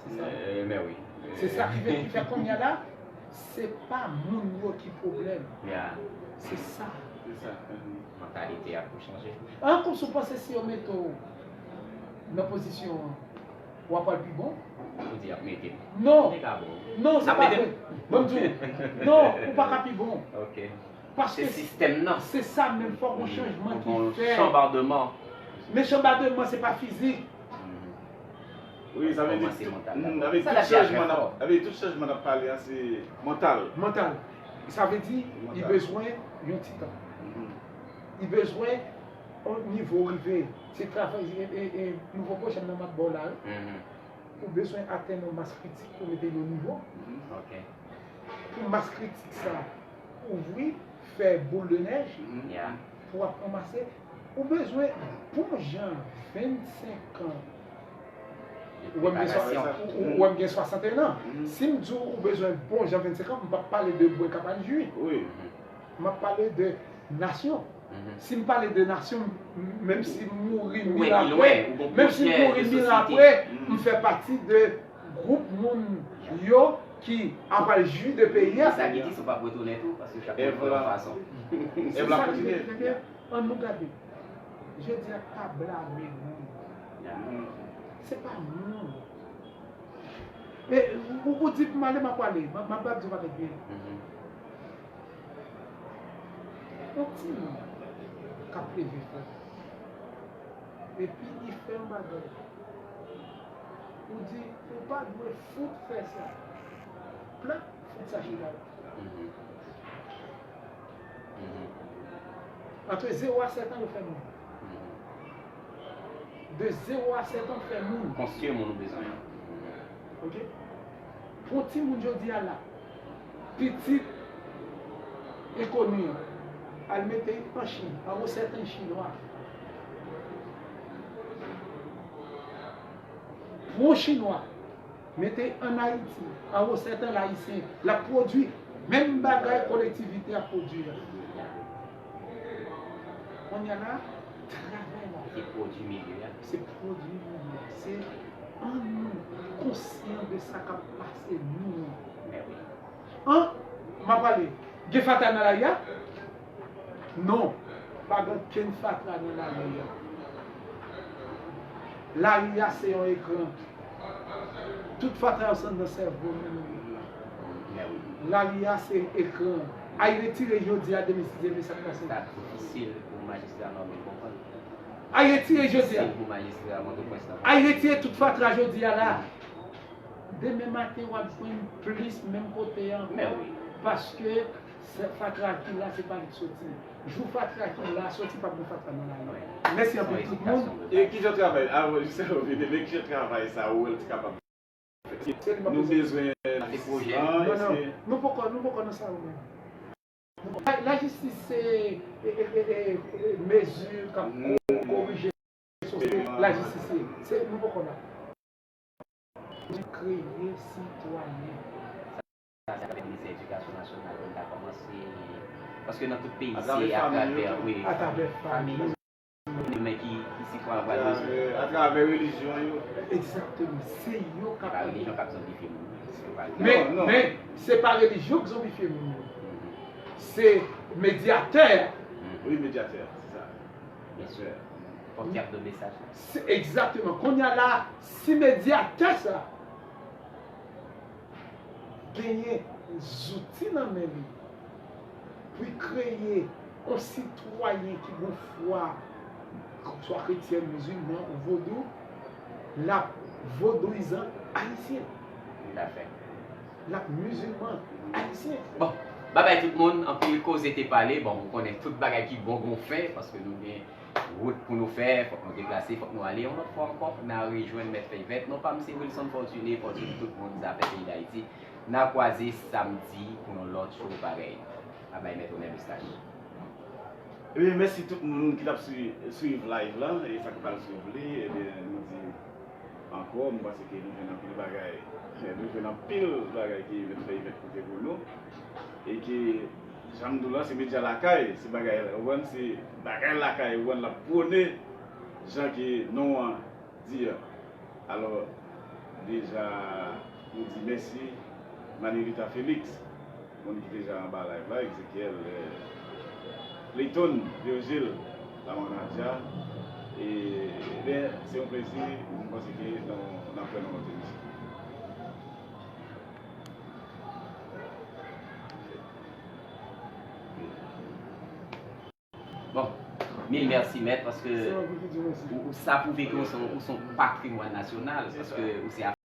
Se sa. Men wi. Se sa ki fè, ki fè kounye a la, se pa moun yo ki pwoblèm. Se sa. Se sa. Mantalite a pou chanje. An, kòmsi w panse si yo mete w nan pozisyon an, w ap pral pi bon? Ou di y ap mete m. Non. Li ka bon. Non, se pa vre. Ban m di w. Non, ou pa ka pi bon. Ok. Paske se sistèm nan. Se sa menm, fòk yon chanjman ki fèt. Chanbademan. Men chanbademan, se pa fizik. Wi, sa vle di tout, sa vle di tout chanjman n ap, sa vle di tout chanjman n ap pale a, se mantal. Mantal. Sa vle di, li bezwen yon ti tan. Li bezwen yon nivo rive. Se travay, e, e, e, nouvo pwojè m nan m ap ba w la, wi. ou bezwen atenn yon mas kritik pou mete l o nivo. Ok. Pou mas kritik sa ouvri, fè boul de nèj, pou w ap ranmase, ou bezwen bon jan vennsenk an. Ou wè m gen swa- ou- ou wè m gen swasanteyen an. Si m di w ou bezwen bon jan vennsenk an, m p ap pale de bwè k ap al jwi. M ap pale de nasyon. Si m pale de nasyon, m- menm si m mouri mil an apre, menm si m mouri mil an apre, m fè pati de gwoup moun yo ki ap al jwi de peyi a. Sa ki di si w p ap retounen tou, paske chak moun fè yon fason. Se sa ki fè ke, ann nou gade. Jodi a pa blame moun. Se pa moun. E, ou, ou di pou m ale, m ap ale. M ap, m ap di w bagay byen. Yon timoun k ap leve frè, epi li fè yon bagay, ou di, ou pa dwe fout fè sa. Plak fout sa chita la. Antre zewo a sèt an, yo fè moun. De zewo a sèt an, fè moun. Konstwi moun ou bezwen an. Ok? Pou yon timoun jodi a la, pitit enkoni an, al mete l an Chin, an resèt an chinwa. Pou yon chinwa, mete ann Ayiti, an resèt an ayisyen, l ap pwodui menm bagay kolektivite a pwodui a. Kounye a la, travay la. Se pwodui milye a. Se pwodui milye a. Se ann nou konsyan de sa k ap pase nou an. An, m ap pale. Gen fatra nan lari a? Non, pa gen okenn fatra nan lari a. Lari a se yon ekran. Tout fatra yo sot nan sèvo nou menm. Lari a se ekran. Ay retire jodi a, demen si Dye vle, sa k pase? Sa difisil pou majistra nòmal konprann. Ay retire jodi a. Difisil pou majistra Pòtoprens nan. Ay retire tout fatra jodi a la. Demen maten, w ap jwenn plis menm kote a ankò. Paske se fatra ki la, se pa li k soti. Jou fatra ki la soti, p ap gen fatra nan lari. Mèsi anpil tout moun. E kijan travay, avan jis avan vini, men kijan travay sa ou wè l te kapab fèt? Nou bezwen lajistis lan, èske... Non, non, nou poko, nou poko nan sa yo menm. Lajistis se, e, e, e, e, e, mezi k ap ko- korije sosyete. Lajistis se, se, nou poko la. Kreye sitwayen. Sa se avèk Ministè Edikasyon Nasyonal pou n ta kòmanse, paske nan tout peyi se atravè, wi, atravè fanmi yo, men ki, ki sitwayen pral bezwen. Atravè relijyon yo. Egzakteman. Se yo k ap... Se pa relijyon k ap zonbifye moun. Men, men, se pa relijyon k zonbifye moun yo. Se medyatè a. Wi, medyatè a, se sa. Byen si. Fòk y ap do mesaj la. Se, egzakteman. Kounye a la, si medyatè sa genyen zouti nan men li pou l kreye yon sitwayen ki gen fwa, swa kretyèn, mizilman ou vodou, l ap vodouyizan ayisyen. Toutafè. L ap mizilman ayisyen. Bon, babay tout moun, anpil koze te pale. Bon, ou konnen tout bagay ki bon gon fen, paske nou gen wout pou nou fè, fòk nou deplase, fòk nou ale. Yon lòt fwa ankò, n a rejwenn Mèt Fèy Vèt. Non pa m se Wilson Fortuné, Fortuné tout moun, zafè peyi Dayiti. N a kwaze samdi pou yon lòt show parèy. Babay Mèt Onè Moustache. Ebyen, mèsi tout moun ki t ap swi- swiv live la, e sa k pral swiv li, ebyen, nou di ankò, m panse ke nou jwenn anpil bagay, nou jwenn anpil bagay ke Mèt Fèy Vèt pote pou nou, e ke, jan m di w la, se medya lakay, se bagay, ou konprann, se bagay lakay, ou konprann, l ap pwone, jan ke non an di a. Alò, deja, nou di mèsi, Manirita Félix, moun ki deja anba live la, Ezekiel, eh, Clayton, Virgile, Lamont Nadia, e, ben, se yon plezi, m panse ke nou, n ap wè nan lòt emisyon. Bon, mil mèsi, mèt, paske ou, ou sa pwouve ke ou se yon, ou se yon patrimwàn nasyonal, paske ou se